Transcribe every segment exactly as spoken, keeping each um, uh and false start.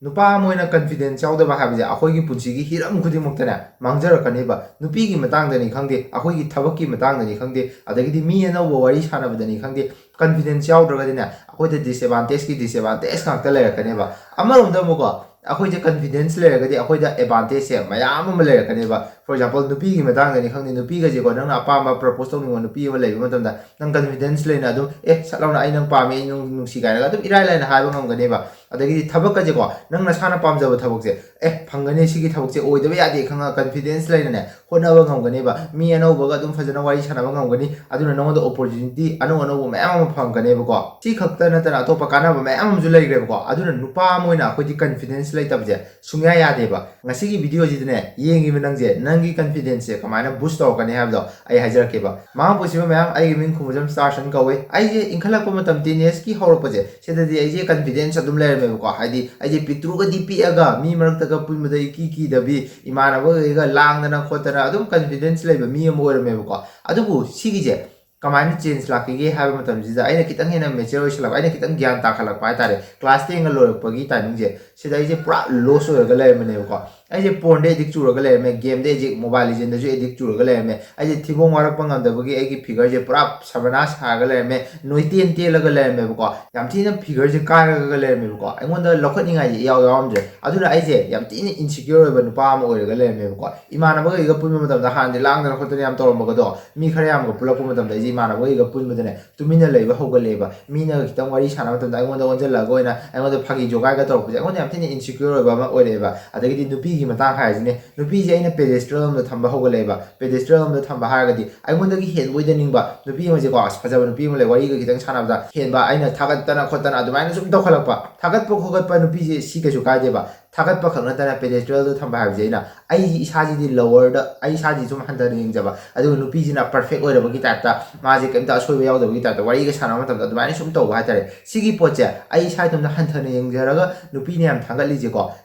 ꯅꯨꯄꯥ ꯑꯃ ꯑꯣꯏꯅ ꯀꯟꯐꯤꯗꯦꯟꯁ ꯌꯥꯎꯗꯕ ꯍꯥꯏꯕꯁꯦ ꯑꯩꯈꯣꯏꯒꯤ ꯄꯨꯟꯁꯤꯒꯤ ꯍꯤꯔꯝ ꯈꯨꯗꯤꯡꯃꯛꯇꯅꯦ ꯃꯥꯡꯖꯔꯛꯀꯅꯦꯕ꯫ ꯅꯨꯄꯤꯒꯤ ꯃꯇꯥꯡꯗꯅꯤ ꯈꯪꯗꯦ, ꯑꯩꯈꯣꯏꯒꯤ ꯊꯕꯛꯀꯤ ꯃꯇꯥꯡꯗꯅꯤ ꯈꯪꯗꯦ, ꯑꯗꯒꯤꯗꯤ ꯃꯤ ꯑꯅꯧꯕ ꯋꯥꯔꯤ ꯁꯥꯟꯅꯕꯗꯅꯤ ꯈꯪꯗꯦ, ꯀꯟꯐꯤꯗꯦꯟꯁ ꯌꯥꯎꯗ꯭ꯔꯒꯗꯤꯅꯦ ꯑꯩꯈꯣꯏꯗ ꯗꯤꯁꯑꯦꯗꯚꯥꯟꯇꯦꯖꯀꯤ ꯗꯤꯁꯑꯦꯗꯚꯥꯟꯇꯦꯖ ꯉꯥꯛꯇ ꯂꯩꯔꯛꯀꯅꯦꯕ꯫ ꯑꯃꯔꯣꯝꯗ ꯑꯃꯨꯛꯀꯣ, ꯑꯩꯈꯣꯏꯁꯦ ꯀꯟꯐꯤꯗꯦꯟꯁ ꯂꯩꯔꯒꯗꯤ ꯑꯩꯈꯣꯏꯗ ꯑꯦꯗꯚꯥꯟꯇꯦꯖꯁꯦ ꯃꯌꯥꯝ ꯑꯃ ꯂꯩꯔꯛꯀꯅꯦꯕ꯫ For example, ꯅꯨꯄꯤꯒꯤ ꯃꯇꯥꯡꯗꯅꯤ ꯈꯪꯗꯦ, ꯅꯨꯄꯤꯒꯁꯦꯀꯣ, ꯅꯪꯅ ꯑꯄꯥꯝꯕ ꯄ꯭ꯔꯄꯣꯁ ꯇꯧꯅꯤꯡꯕ ꯅꯨꯄꯤ ꯑꯃ ꯂꯩꯕ ꯃꯇꯝꯗ ꯅꯪ ꯀꯟꯐꯤꯗꯦꯟꯁ ꯂꯩꯅ ꯑꯗꯨꯝ, "ꯑꯦ, ꯁꯠ ꯂꯥꯎꯅ ꯑꯩ ꯅꯪ ꯄꯥꯝꯃꯤ, ꯑꯩ ꯅꯪ ꯅꯨꯡꯁꯤ" ꯀꯥꯏꯅꯒ ꯑꯗꯨꯝ ꯏꯔꯥꯏ ꯂꯥꯏꯅ ꯍꯥꯏꯕ ꯉꯝꯒꯅꯦꯕ꯫ ꯑꯗꯒꯤꯗꯤ ꯊꯕꯛꯀꯁꯦꯀꯣ, ꯅꯪ ꯅꯁꯥꯅ ꯄꯥꯝꯖꯕ ꯊꯕꯛꯁꯦ, "ꯑꯦ, ꯐꯪꯒꯅꯤ, ꯁꯤꯒꯤ ꯊꯕꯛꯁꯦ ꯑꯣꯏꯗꯕ ꯌꯥꯗꯦ" ꯈꯪꯉꯒ ꯀꯟꯐꯤꯗꯦꯟꯁ ꯂꯩꯅꯅꯦ ꯍꯣꯠꯅꯕ ꯉꯝꯒꯅꯦꯕ꯫ ꯃꯤ ꯑꯅꯧꯕꯒ ꯑꯗꯨꯝ ꯐꯖꯅ ꯋꯥꯔꯤ ꯁꯥꯟꯅꯕ ꯉꯝꯒꯅꯤ꯫ ꯑꯗꯨꯅ ꯅꯉꯣꯟꯗ ꯑꯣꯄꯣꯔꯆꯨꯅꯤꯇꯤ ꯑꯅꯧ ꯑꯅꯧꯕ ꯃꯌꯥꯝ ꯑꯃ ꯐꯪꯒꯅꯦꯕꯀꯣ꯫ ꯁꯤ ꯈꯛꯇ ꯅꯠꯇꯅ ꯑꯇꯣꯞꯄ ꯀꯥꯟꯅꯕ ꯃꯌꯥꯝ ꯑꯃꯁꯨ ꯂꯩꯈ꯭ꯔꯦꯕꯀꯣ꯫ ꯑꯗꯨꯅ ꯅꯨꯄꯥ ꯑꯃ ꯑꯣꯏꯅ ꯑꯩꯈꯣꯏꯗꯤ ꯀꯟꯐꯤꯗꯦꯟꯁ ꯂꯩꯇꯕꯁꯦ ꯁꯨꯡꯌꯥ ꯌꯥꯗꯦꯕ꯫ ꯉꯁꯤꯒꯤ ꯚꯤꯗꯤꯑꯣꯁꯤꯗꯅꯦ ꯌꯦꯡꯉꯤꯕ ꯅꯪꯁꯦ, ꯅꯪꯒꯤ ꯀꯟꯐꯤꯗꯦꯟꯁꯁꯦ ꯀꯃꯥꯏꯅ ꯕꯨꯁ ꯇꯧꯔꯛꯀꯅꯤ ꯍꯥꯏꯕꯗꯣ ꯑꯩ ꯍꯥꯏꯖꯔꯛꯀꯦꯕ꯫ ꯃꯃꯥ ꯄꯨꯟꯁꯤꯕ ꯃꯌꯥꯝ, ꯑꯩꯒꯤ ꯃꯤꯡ ꯈꯨꯃꯨꯖꯝ ꯁ꯭ꯇꯥꯔꯁꯟ ꯀꯧꯋꯦ꯫ ꯑꯩꯁꯦ ꯏꯟꯈꯠꯂꯛꯄ ꯃꯇꯝ, ꯇꯤꯟ ꯑꯦꯖꯀꯤ ꯍꯧꯔꯛꯄꯁꯦ, ꯁꯤꯗꯗꯤ ꯑꯩꯁꯦ ꯀꯟꯐꯤꯗꯦꯟꯁ ꯑꯗꯨꯝ ꯂꯩꯔꯝꯃꯦꯕꯀꯣ꯫ ꯍꯥꯏꯗꯤ ꯑꯩꯁꯦ ꯄꯤꯛꯇ꯭ꯔꯨꯒꯗꯤ ꯄꯤꯛꯑꯒ ꯃꯤ ꯃꯔꯛꯇꯒ ꯄꯨꯟꯕꯗ ꯏꯀꯤ ꯀꯤꯗꯕꯤ, ꯏꯃꯥꯟꯅꯕꯈꯩꯒ ꯂꯥꯡꯗꯅ ꯈꯣꯠꯇꯅ ꯑꯗꯨꯝ ꯀꯟꯐꯤꯗꯦꯟꯁ ꯂꯩꯕ ꯃꯤ ꯑꯃ ꯑꯣꯏꯔꯝꯃꯦꯕꯀꯣ꯫ ꯑꯗꯨꯕꯨ ꯁꯤꯒꯤꯁꯦ ꯀꯃꯥꯏꯅ ꯆꯦꯟꯖ ꯂꯥꯛꯈꯤꯒꯦ ꯍꯥꯏꯕ ꯃꯇꯝꯁꯤꯗ, ꯑꯩꯅ ꯈꯤꯇꯪ ꯍꯦꯟꯅ ꯃꯦꯆꯔ ꯑꯣꯏꯁꯜꯂꯛꯄ, ꯑꯩꯅ ꯈꯤꯇꯪ ꯒ꯭ꯌꯥꯟ ꯇꯥꯈꯠꯂꯛꯄ ꯍꯥꯏꯇꯥꯔꯦ, ꯀ꯭ꯂꯥꯁ ꯇꯦꯟꯒ ꯂꯣꯏꯔꯛꯄꯒꯤ ꯇꯥꯏꯃꯤꯡꯁꯦ, ꯁꯤꯗ ꯑꯩꯁꯦ ꯄꯨꯔꯥ ꯂꯣꯁ ꯑꯣꯏꯔꯒ ꯂꯩꯔꯝꯕꯅꯦꯕꯀꯣ꯫ ꯑꯩꯁꯦ ꯄꯣꯔꯟꯗ ꯑꯦꯗꯤꯛ ꯆꯨꯔꯒ ꯂꯩꯔꯝꯃꯦ, ꯒꯦꯝꯗ ꯑꯦꯗꯤꯛ, ꯃꯣꯕꯥꯏꯜ ꯂꯤꯖꯦꯟꯗꯁꯨ ꯑꯦꯗꯤꯛ ꯆꯨꯔꯒ ꯂꯩꯔꯝꯃꯦ꯫ ꯑꯩꯁꯦ ꯊꯤꯕꯣꯡ ꯋꯥꯔꯛꯄ ꯉꯝꯗꯕꯒꯤ ꯑꯩꯒꯤ ꯐꯤꯒꯔꯁꯦ ꯄꯨꯔꯥ ꯁꯕꯅꯥ ꯁꯥꯔꯒ ꯂꯩꯔꯝꯃꯦ, ꯅꯣꯏꯇꯦꯟ ꯇꯦꯜꯂꯒ ꯂꯩꯔꯝꯃꯦꯕꯀꯣ꯫ ꯌꯥꯝ ꯊꯤꯅ ꯐꯤꯒꯔꯁꯦ ꯀꯥꯏꯔꯒ ꯂꯩꯔꯝꯃꯦꯕꯀꯣ꯫ ꯑꯩꯉꯣꯟꯗ ꯂꯧꯈꯠꯅꯤꯡꯉꯥꯏꯁꯦ ꯏꯌꯥꯎ ꯌꯥꯎꯔꯝꯗ꯭ꯔꯦ꯫ ꯑꯗꯨꯅ ꯑꯩꯁꯦ ꯌꯥꯝ ꯊꯤꯅ ꯏꯟꯁꯤꯀ꯭ꯌꯣꯔ ꯑꯣꯏꯕ ꯅꯨꯄꯥ ꯑꯃ ꯑꯣꯏꯔꯒ ꯂꯩꯔꯝꯃꯦꯕꯀꯣ꯫ ꯏꯃꯥꯟꯅꯕꯈꯩꯒ ꯄꯨꯟꯕ ꯃꯇꯝꯗ ꯍꯥꯟꯅꯗꯤ ꯂꯥꯡꯗꯅ ꯈꯣꯠꯇꯅ ꯌꯥꯝ ꯇꯧꯔꯝꯕꯒꯗꯣ, ꯃꯤ ꯈꯔ ꯌꯥꯝꯒ ꯄꯨꯜꯂꯛꯄ ꯃꯇꯝꯗ ꯑꯩꯁꯦ ꯏꯃꯥꯟꯅꯕꯈꯩꯒ ꯄꯨꯟꯕꯗꯅꯦ ꯇꯨꯃꯤꯟꯅ ꯂꯩꯕ ꯍꯧꯒꯠꯂꯛꯑꯦꯕ꯫ ꯃꯤꯅ ꯈꯤꯇꯪ ꯋꯥꯔꯤ ꯁꯥꯟꯅꯕ ꯃꯇꯝꯗ ꯑꯩꯉꯣꯟꯗ ꯑꯣꯟꯁꯤꯜꯂꯛꯑꯒ ꯑꯣꯏꯅ ꯑꯩꯉꯣꯟꯗ ꯐꯥꯒꯤ ꯖꯣꯒꯥꯏꯒ ꯇꯧꯔꯛꯄꯁꯦ ꯑꯩꯉꯣꯟꯗ ꯌꯥꯝ ꯊꯤꯅ ꯏꯟꯁꯤꯀ꯭ꯌꯣꯔ ꯑꯣꯏꯕ ꯑꯃ ꯑꯣꯏꯔꯛꯑꯦꯕ꯫ ꯑꯗꯒꯤꯗꯤ ꯅꯨꯄꯤꯒꯤ ꯃꯇꯥꯡ ꯍꯥꯏꯔꯁꯤꯅꯦ, ꯅꯨꯄꯤꯁꯦ ꯑꯩꯅ ꯄꯦꯗꯦꯁꯇ꯭ꯔꯦꯜ ꯑꯃꯗ ꯊꯝꯕ ꯍꯧꯒꯠꯂꯛꯑꯦꯕ꯫ ꯄꯦꯗꯦꯁꯇ꯭ꯔꯦꯜ ꯑꯃꯗ ꯊꯝꯕ ꯍꯥꯏꯔꯒꯗꯤ ꯑꯩꯉꯣꯟꯗꯒꯤ ꯍꯦꯟꯕ ꯑꯣꯏꯗꯅꯤꯡꯕ ꯅꯨꯄꯤ ꯑꯃꯁꯦꯀꯣ, ꯑꯁ, ꯐꯖꯕ ꯅꯨꯄꯤ ꯑꯃ ꯂꯩ, ꯋꯥꯔꯤꯒ ꯈꯤꯇꯪ ꯁꯥꯟꯅꯕꯗ ꯍꯦꯟꯕ, ꯑꯩꯅ ꯊꯥꯒꯠꯇꯅ ꯈꯣꯠꯇꯅ ꯑꯗꯨꯃꯥꯏꯅ ꯁꯨꯝ ꯇꯧꯈꯠꯂꯛꯄ꯫ ꯊꯥꯒꯠꯄ ꯈꯣꯠꯀꯠꯄ ꯅꯨꯄꯤꯁꯦ ꯁꯤ ꯀꯩꯁꯨ ꯀꯥꯏꯗꯦꯕ꯫ ꯊꯥꯒꯠꯄ ꯈꯛ ꯅꯠꯇꯅ ꯄꯦꯗꯦꯁꯇ꯭ꯔꯦꯜꯗ ꯊꯝꯕ ꯍꯥꯏꯕꯁꯦ ꯑꯩꯅ ꯑꯩꯒꯤ ꯏꯁꯥꯁꯤꯗꯤ ꯂꯣꯋꯔꯗ, ꯑꯩ ꯏꯁꯥꯁꯤ ꯁꯨꯝ ꯍꯟꯊꯅ ꯌꯦꯡꯖꯕ, ꯑꯗꯨꯒ ꯅꯨꯄꯤꯁꯤꯅ ꯄꯔꯐꯦꯛ ꯑꯣꯏꯔꯕꯒꯤ ꯇꯥꯏꯞꯇ, ꯃꯥꯁꯦ ꯀꯩꯝꯇ ꯑꯁꯣꯏꯕ ꯌꯥꯎꯗꯕꯒꯤ ꯇꯥꯏꯞꯇ, ꯋꯥꯔꯤꯒ ꯁꯥꯟꯅꯕ ꯃꯇꯝꯗ ꯑꯗꯨꯃꯥꯏꯅ ꯁꯨꯝ ꯇꯧꯕ ꯍꯥꯏꯇꯥꯔꯦ꯫ ꯁꯤꯒꯤ ꯄꯣꯠꯁꯦ ꯑꯩ ꯏꯁꯥ ꯏꯇꯣꯝꯇ ꯍꯟꯊꯅ ꯌꯦꯡꯖꯔꯒ ꯅꯨꯄꯤꯅ ꯌꯥꯝ ꯊꯥꯒꯠꯂꯤꯁꯦꯀꯣ,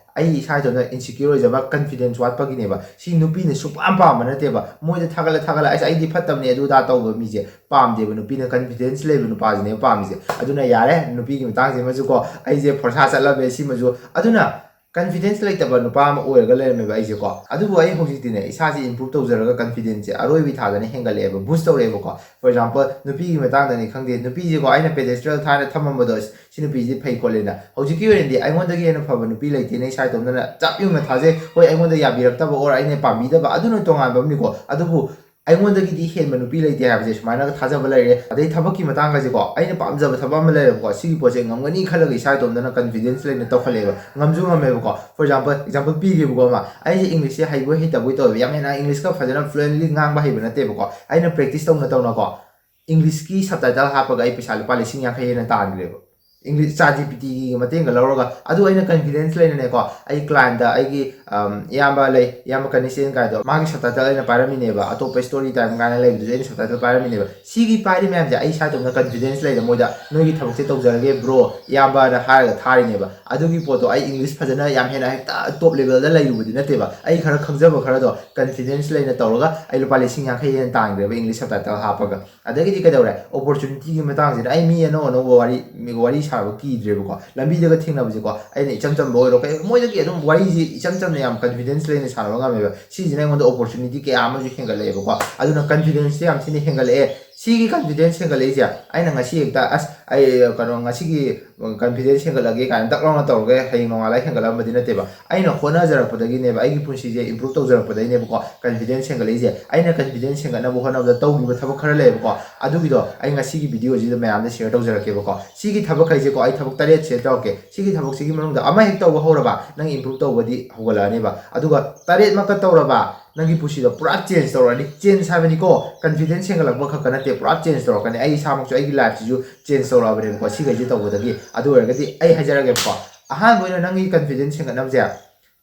ꯑꯩ ꯏꯁꯥ ꯏꯇꯣꯝꯇ ꯏꯟꯁꯤꯀ꯭ꯌꯣꯔ ꯑꯣꯏꯖꯕ, ꯀꯟꯐꯤꯗꯦꯟꯁ ꯋꯥꯠꯄꯒꯤꯅꯦꯕ꯫ ꯁꯤ ꯅꯨꯄꯤꯅ ꯁꯨꯡꯄꯥꯝ ꯄꯥꯝꯕ ꯅꯠꯇꯦꯕ꯫ ꯃꯣꯏꯗ ꯊꯥꯒꯠꯂ ꯊꯥꯒꯠꯂ "ꯑꯁ, ꯑꯩꯗꯤ ꯐꯠꯇꯕꯅꯦ, ꯑꯗꯨ ꯑꯗꯥ" ꯇꯧꯕ ꯃꯤꯁꯦ ꯄꯥꯝꯗꯦꯕ꯫ ꯅꯨꯄꯤꯅ ꯀꯟꯐꯤꯗꯦꯟꯁ ꯂꯩꯕ ꯅꯨꯄꯥꯁꯤꯅꯦꯕ ꯄꯥꯝꯃꯤꯁꯦ꯫ ꯑꯗꯨꯅ ꯌꯥꯔꯦ, ꯅꯨꯄꯤꯒꯤ ꯃꯇꯥꯡꯁꯤꯃꯁꯨ ꯀꯣ, ꯑꯩꯁꯦ ꯐꯣꯔꯁꯥ ꯆꯠꯂꯝꯃꯦ ꯁꯤꯃꯁꯨ꯫ ꯑꯗꯨꯅ ꯀꯟꯐꯤꯗꯦꯟꯁ ꯂꯩꯇꯕ ꯅꯨꯄꯥ ꯑꯃ ꯑꯣꯏꯔꯒ ꯂꯩꯔꯝꯃꯦꯕ ꯑꯩꯁꯦ ꯀꯣ꯫ ꯑꯗꯨꯕꯨ ꯑꯩ ꯍꯧꯖꯤꯛꯇꯤꯅꯦ, ꯏꯁꯥꯁꯦ ꯏꯝꯄ꯭ꯔꯨꯞ ꯇꯧꯖꯔꯒ ꯀꯟꯐꯤꯗꯦꯟꯁꯁꯦ ꯑꯔꯣꯏꯕꯤ ꯊꯥꯗꯅ ꯍꯦꯟꯒꯠꯂꯛꯑꯦꯕ, ꯕꯨꯁ ꯇꯧꯔꯛꯑꯦꯕꯀꯣ꯫ ꯐꯣꯔ ꯑꯦꯛꯖꯥꯝꯄꯜ, ꯅꯨꯄꯤꯒꯤ ꯃꯇꯥꯡꯗꯅꯤ ꯈꯪꯗꯦ, ꯅꯨꯄꯤꯁꯦꯀꯣ, ꯑꯩꯅ ꯄꯦꯗꯦꯁꯇ꯭ꯔꯦꯜ ꯊꯥꯅ ꯊꯝꯃꯝꯕꯗꯣ, "ꯁꯤ ꯅꯨꯄꯤꯁꯤꯗꯤ ꯐꯩ" ꯈꯣꯠꯂꯦꯅ꯫ ꯍꯧꯖꯤꯛꯀꯤ ꯑꯣꯏꯅꯗꯤ ꯑꯩꯉꯣꯟꯗꯒꯤ ꯍꯦꯟꯅ ꯐꯕ ꯅꯨꯄꯤ ꯂꯩꯇꯦꯅ ꯏꯁꯥ ꯏꯇꯣꯝꯇꯅ ꯆꯞ ꯌꯨꯡꯅ ꯊꯥꯖꯩ꯫ ꯍꯣꯏ, ꯑꯩꯉꯣꯟꯗ ꯌꯥꯕꯤꯔꯛꯇꯕ ꯑꯣꯔ ꯑꯩꯅ ꯄꯥꯝꯕꯤꯗꯕ, ꯑꯗꯨꯅ ꯇꯣꯉꯥꯟꯕ ꯑꯃꯅꯤꯀꯣ꯫ ꯑꯗꯨꯕꯨ ꯑꯩꯉꯣꯟꯗꯒꯤꯗꯤ ꯍꯦꯟꯕ ꯅꯨꯄꯤ ꯂꯩꯇꯦ ꯍꯥꯏꯕꯁꯦ ꯁꯨꯃꯥꯏꯅꯒ ꯊꯥꯖꯕ ꯂꯩꯔꯦ꯫ ꯑꯗꯩ ꯊꯕꯛꯀꯤ ꯃꯇꯥꯡꯒꯁꯦꯀꯣ, ꯑꯩꯅ ꯄꯥꯝꯖꯕ ꯊꯕꯛ ꯑꯃ ꯂꯩꯔꯕꯀꯣ, ꯁꯤꯒꯤ ꯄꯣꯠꯁꯦ ꯉꯝꯒꯅꯤ ꯈꯜꯂꯒ ꯏꯁꯥ ꯏꯇꯣꯝꯇꯅ ꯀꯟꯐꯤꯗꯦꯟꯁ ꯂꯩꯅ ꯇꯧꯈꯠꯂꯛꯑꯦꯕ, ꯉꯝꯁꯨ ꯉꯝꯃꯦꯕꯀꯣ꯫ ꯐꯣꯔ ꯑꯦꯛꯖꯥꯝꯄꯜ, ꯑꯦꯛꯖꯥꯝꯄꯜ ꯄꯤꯒꯦꯕꯀꯣ ꯑꯃ, ꯑꯩꯁꯦ ꯏꯪꯂꯤꯁꯁꯦ ꯍꯩꯕꯣꯏ ꯍꯩꯇꯕꯣꯏ ꯇꯧꯋꯦꯕ, ꯌꯥꯝ ꯍꯦꯟꯅ ꯏꯪꯂꯤꯁꯀ ꯐꯖꯅ ꯐ꯭ꯂꯨꯑꯦꯟꯂꯤ ꯉꯥꯡꯕ ꯍꯩꯕ ꯅꯠꯇꯦꯕꯀꯣ꯫ ꯑꯩꯅ ꯄ꯭ꯔꯦꯛꯇꯤꯁ ꯇꯧꯅ ꯇꯧꯅꯀꯣ, ꯏꯪꯂꯤꯁꯀꯤ ꯁꯕꯇꯥꯏꯇꯜ ꯍꯥꯞꯄꯒ ꯑꯩ ꯄꯩꯁꯥ ꯂꯨꯄꯥ ꯂꯤꯁꯤꯡ ꯌꯥꯡꯈꯩ ꯍꯦꯟꯅ ꯇꯥꯟꯈ꯭ꯔꯦꯕ, ꯏꯪꯂꯤꯁ, ꯆꯥꯠ ꯖꯤ ꯄꯤ ꯇꯤꯒꯤ ꯃꯇꯦꯡꯒ ꯂꯧꯔꯒ꯫ ꯑꯗꯨ ꯑꯩꯅ ꯀꯟꯐꯤꯗꯦꯟꯁ ꯂꯩꯅꯅꯦꯀꯣ, ꯑꯩ ꯀ꯭ꯂꯥꯏꯟꯗ ꯑꯩꯒꯤ, ꯑꯝ, ꯏꯌꯥꯝꯕ ꯂꯩ, ꯏꯌꯥꯝꯕ ꯀꯅꯤꯁꯦꯟ ꯀꯥꯏꯗꯣ, ꯃꯥꯒꯤ ꯁꯕꯇꯥꯏꯇꯜ ꯑꯩꯅ ꯄꯥꯏꯔꯝꯃꯤꯅꯦꯕ, ꯑꯇꯣꯞꯄ ꯁ꯭ꯇꯣꯔꯤ ꯇꯥꯏꯝ ꯀꯥꯏꯅ ꯂꯩꯕꯗꯨꯁꯨ ꯑꯩꯅ ꯁꯕꯇꯥꯏꯇꯜ ꯄꯥꯏꯔꯝꯃꯤꯅꯦꯕ꯫ ꯁꯤꯒꯤ ꯄꯥꯏꯔꯤ ꯃꯌꯥꯝꯁꯦ ꯑꯩ ꯏꯁꯥ ꯏꯇꯣꯝꯇ ꯀꯟꯐꯤꯗꯦꯟꯁ ꯂꯩꯅ ꯃꯣꯏꯗ "ꯅꯣꯏꯒꯤ ꯊꯕꯛꯁꯦ ꯇꯧꯖꯔꯒꯦ ꯕ꯭ꯔꯣ, ꯏꯌꯥꯝꯕꯅ" ꯍꯥꯏꯔꯒ ꯊꯥꯔꯤꯅꯦꯕ꯫ ꯑꯗꯨꯒꯤ ꯄꯣꯠꯇꯣ ꯑꯩ ꯏꯪꯂꯤꯁ ꯐꯖꯅ ꯌꯥꯝ ꯍꯦꯟꯅ ꯍꯦꯛꯇ ꯇꯣꯞ ꯂꯦꯚꯦꯜꯗ ꯂꯩꯔꯨꯕꯗꯤ ꯅꯠꯇꯦꯕ꯫ ꯑꯩ ꯈꯔ ꯈꯪꯖꯕ ꯈꯔꯗꯣ ꯀꯟꯐꯤꯗꯦꯟꯁ ꯂꯩꯅ ꯇꯧꯔꯒ ꯑꯩ ꯂꯨꯄꯥ ꯂꯤꯁꯤꯡ ꯌꯥꯡꯈꯩ ꯍꯦꯟꯅ ꯇꯥꯟꯈ꯭ꯔꯦꯕ ꯏꯪꯂꯤꯁ ꯁꯕꯇꯥꯏꯇꯜ ꯍꯥꯞꯄꯒ꯫ ꯑꯗꯒꯤꯗꯤ ꯀꯩꯗꯧꯔꯦ? ꯑꯣꯄꯣꯔꯆꯨꯅꯤꯇꯤꯒꯤ ꯃꯇꯥꯡꯁꯤꯗ ꯑꯩ ꯃꯤ ꯑꯅꯧ ꯑꯅꯧꯕ ꯋꯥꯔꯤ, ꯃꯤ ꯋꯥꯔꯤ ꯁꯥꯕ ꯀꯤꯗ꯭ꯔꯦꯕꯀꯣ꯫ ꯂꯝꯕꯤꯗꯒ ꯊꯦꯡꯅꯕꯁꯦꯀꯣ, ꯑꯩꯅ ꯏꯆꯝ ꯆꯝꯕ ꯑꯣꯏꯔꯣ ꯀꯩ, ꯃꯣꯏꯗꯒꯤ ꯑꯗꯨꯝ ꯋꯥꯔꯤꯁꯤ ꯏꯆꯝ ꯆꯝꯅ ꯌꯥꯝ ꯀꯟꯐꯤꯗꯦꯟꯁ ꯂꯩꯅ ꯁꯥꯟꯅꯕ ꯉꯝꯃꯦꯕ꯫ ꯁꯤꯁꯤꯅ ꯑꯩꯉꯣꯟꯗ ꯑꯣꯄꯣꯔꯆꯨꯅꯤꯇꯤ ꯀꯌꯥ ꯑꯃꯁꯨ ꯍꯦꯟꯒꯠꯂꯛꯑꯦꯕꯀꯣ꯫ ꯑꯗꯨꯅ ꯀꯟꯐꯤꯗꯦꯟꯁꯁꯦ ꯌꯥꯝ ꯊꯤꯅ ꯍꯦꯟꯒꯠꯂꯛꯑꯦ꯫ ꯁꯤꯒꯤ ꯀꯟꯐꯤꯗꯦꯟꯁ ꯍꯦꯟꯒꯠꯂꯛꯏꯁꯦ ꯑꯩꯅ ꯉꯁꯤ ꯍꯦꯛꯇ, "ꯑꯁ, ꯑꯩ, ꯀꯩꯅꯣ, ꯉꯁꯤꯒꯤ ꯀꯟꯐꯤꯗꯦꯟꯁ ꯍꯦꯟꯒꯠꯂꯒꯦ" ꯀꯥꯏꯅ ꯗꯛ ꯂꯥꯎꯅ ꯇꯧꯔꯒ ꯍꯌꯦꯡ ꯅꯣꯡꯉꯥꯜꯂꯒ ꯍꯦꯟꯒꯠꯂꯝꯕꯗꯤ ꯅꯠꯇꯦꯕ꯫ ꯑꯩꯅ ꯍꯣꯠꯅꯖꯔꯛꯄꯗꯒꯤꯅꯦꯕ, ꯑꯩꯒꯤ ꯄꯨꯟꯁꯤꯁꯦ ꯏꯝꯄ꯭ꯔꯨꯞ ꯇꯧꯖꯔꯛꯄꯗꯒꯤꯅꯦꯕꯀꯣ ꯀꯟꯐꯤꯗꯦꯟꯁ ꯍꯦꯟꯒꯠꯂꯛꯏꯁꯦ꯫ ꯑꯩꯅ ꯀꯟꯐꯤꯗꯦꯟꯁ ꯍꯦꯟꯒꯠꯅꯕ ꯍꯣꯠꯅꯕꯗ ꯇꯧꯈꯤꯕ ꯊꯕꯛ ꯈꯔ ꯂꯩꯌꯦꯕꯀꯣ, ꯑꯗꯨꯒꯤꯗꯣ ꯑꯩ ꯉꯁꯤꯒꯤ ꯚꯤꯗꯤꯑꯣꯁꯤꯗ ꯃꯌꯥꯝꯗ ꯁꯤꯌꯔ ꯇꯧꯖꯔꯛꯀꯦꯕꯀꯣ꯫ ꯁꯤꯒꯤ ꯊꯕꯛꯈꯩꯁꯦꯀꯣ, ꯑꯩ ꯊꯕꯛ ꯇꯔꯦꯠ ꯁꯤꯌꯔ ꯇꯧꯔꯛꯀꯦ꯫ ꯁꯤꯒꯤ ꯊꯕꯛꯁꯤꯒꯤ ꯃꯅꯨꯡꯗ ꯑꯃ ꯍꯦꯛ ꯇꯧꯕ ꯍꯧꯔꯕ, ꯅꯪ ꯏꯝꯄ꯭ꯔꯨꯞ ꯇꯧꯕꯗꯤ ꯍꯧꯒꯠꯂꯛꯑꯅꯦꯕ꯫ ꯑꯗꯨꯒ ꯇꯔꯦꯠꯃꯛꯀ ꯇꯧꯔꯕ, ꯅꯪꯒꯤ ꯄꯨꯟꯁꯤꯗꯣ ꯄꯨꯔꯥ ꯆꯦꯟꯖ ꯇꯧꯔꯛꯑꯅꯤ꯫ ꯆꯦꯟꯖ ꯍꯥꯏꯕꯅꯤꯀꯣ, ꯀꯟꯐꯤꯗꯦꯟꯁ ꯍꯦꯟꯒꯠꯂꯛꯄ ꯈꯛꯇ ꯅꯠꯇꯦ, ꯄꯨꯔꯥ ꯆꯦꯟꯖ ꯇꯧꯔꯛꯀꯅꯤ꯫ ꯑꯩ ꯏꯁꯥꯃꯛꯁꯨ ꯑꯩꯒꯤ ꯂꯥꯏꯐꯁꯤꯁꯨ ꯆꯦꯟꯖ ꯇꯧꯔꯛꯑꯕꯅꯦꯕꯀꯣ, ꯁꯤꯈꯩꯁꯦ ꯇꯧꯕꯗꯒꯤ꯫ ꯑꯗꯨ ꯑꯣꯏꯔꯒꯗꯤ ꯑꯩ ꯍꯥꯏꯖꯔꯛꯑꯒꯦꯕꯀꯣ, ꯑꯍꯥꯟꯕ ꯑꯣꯏꯅ ꯅꯪꯒꯤ ꯀꯟꯐꯤꯗꯦꯟꯁ ꯍꯦꯟꯒꯠꯅꯕꯁꯦ,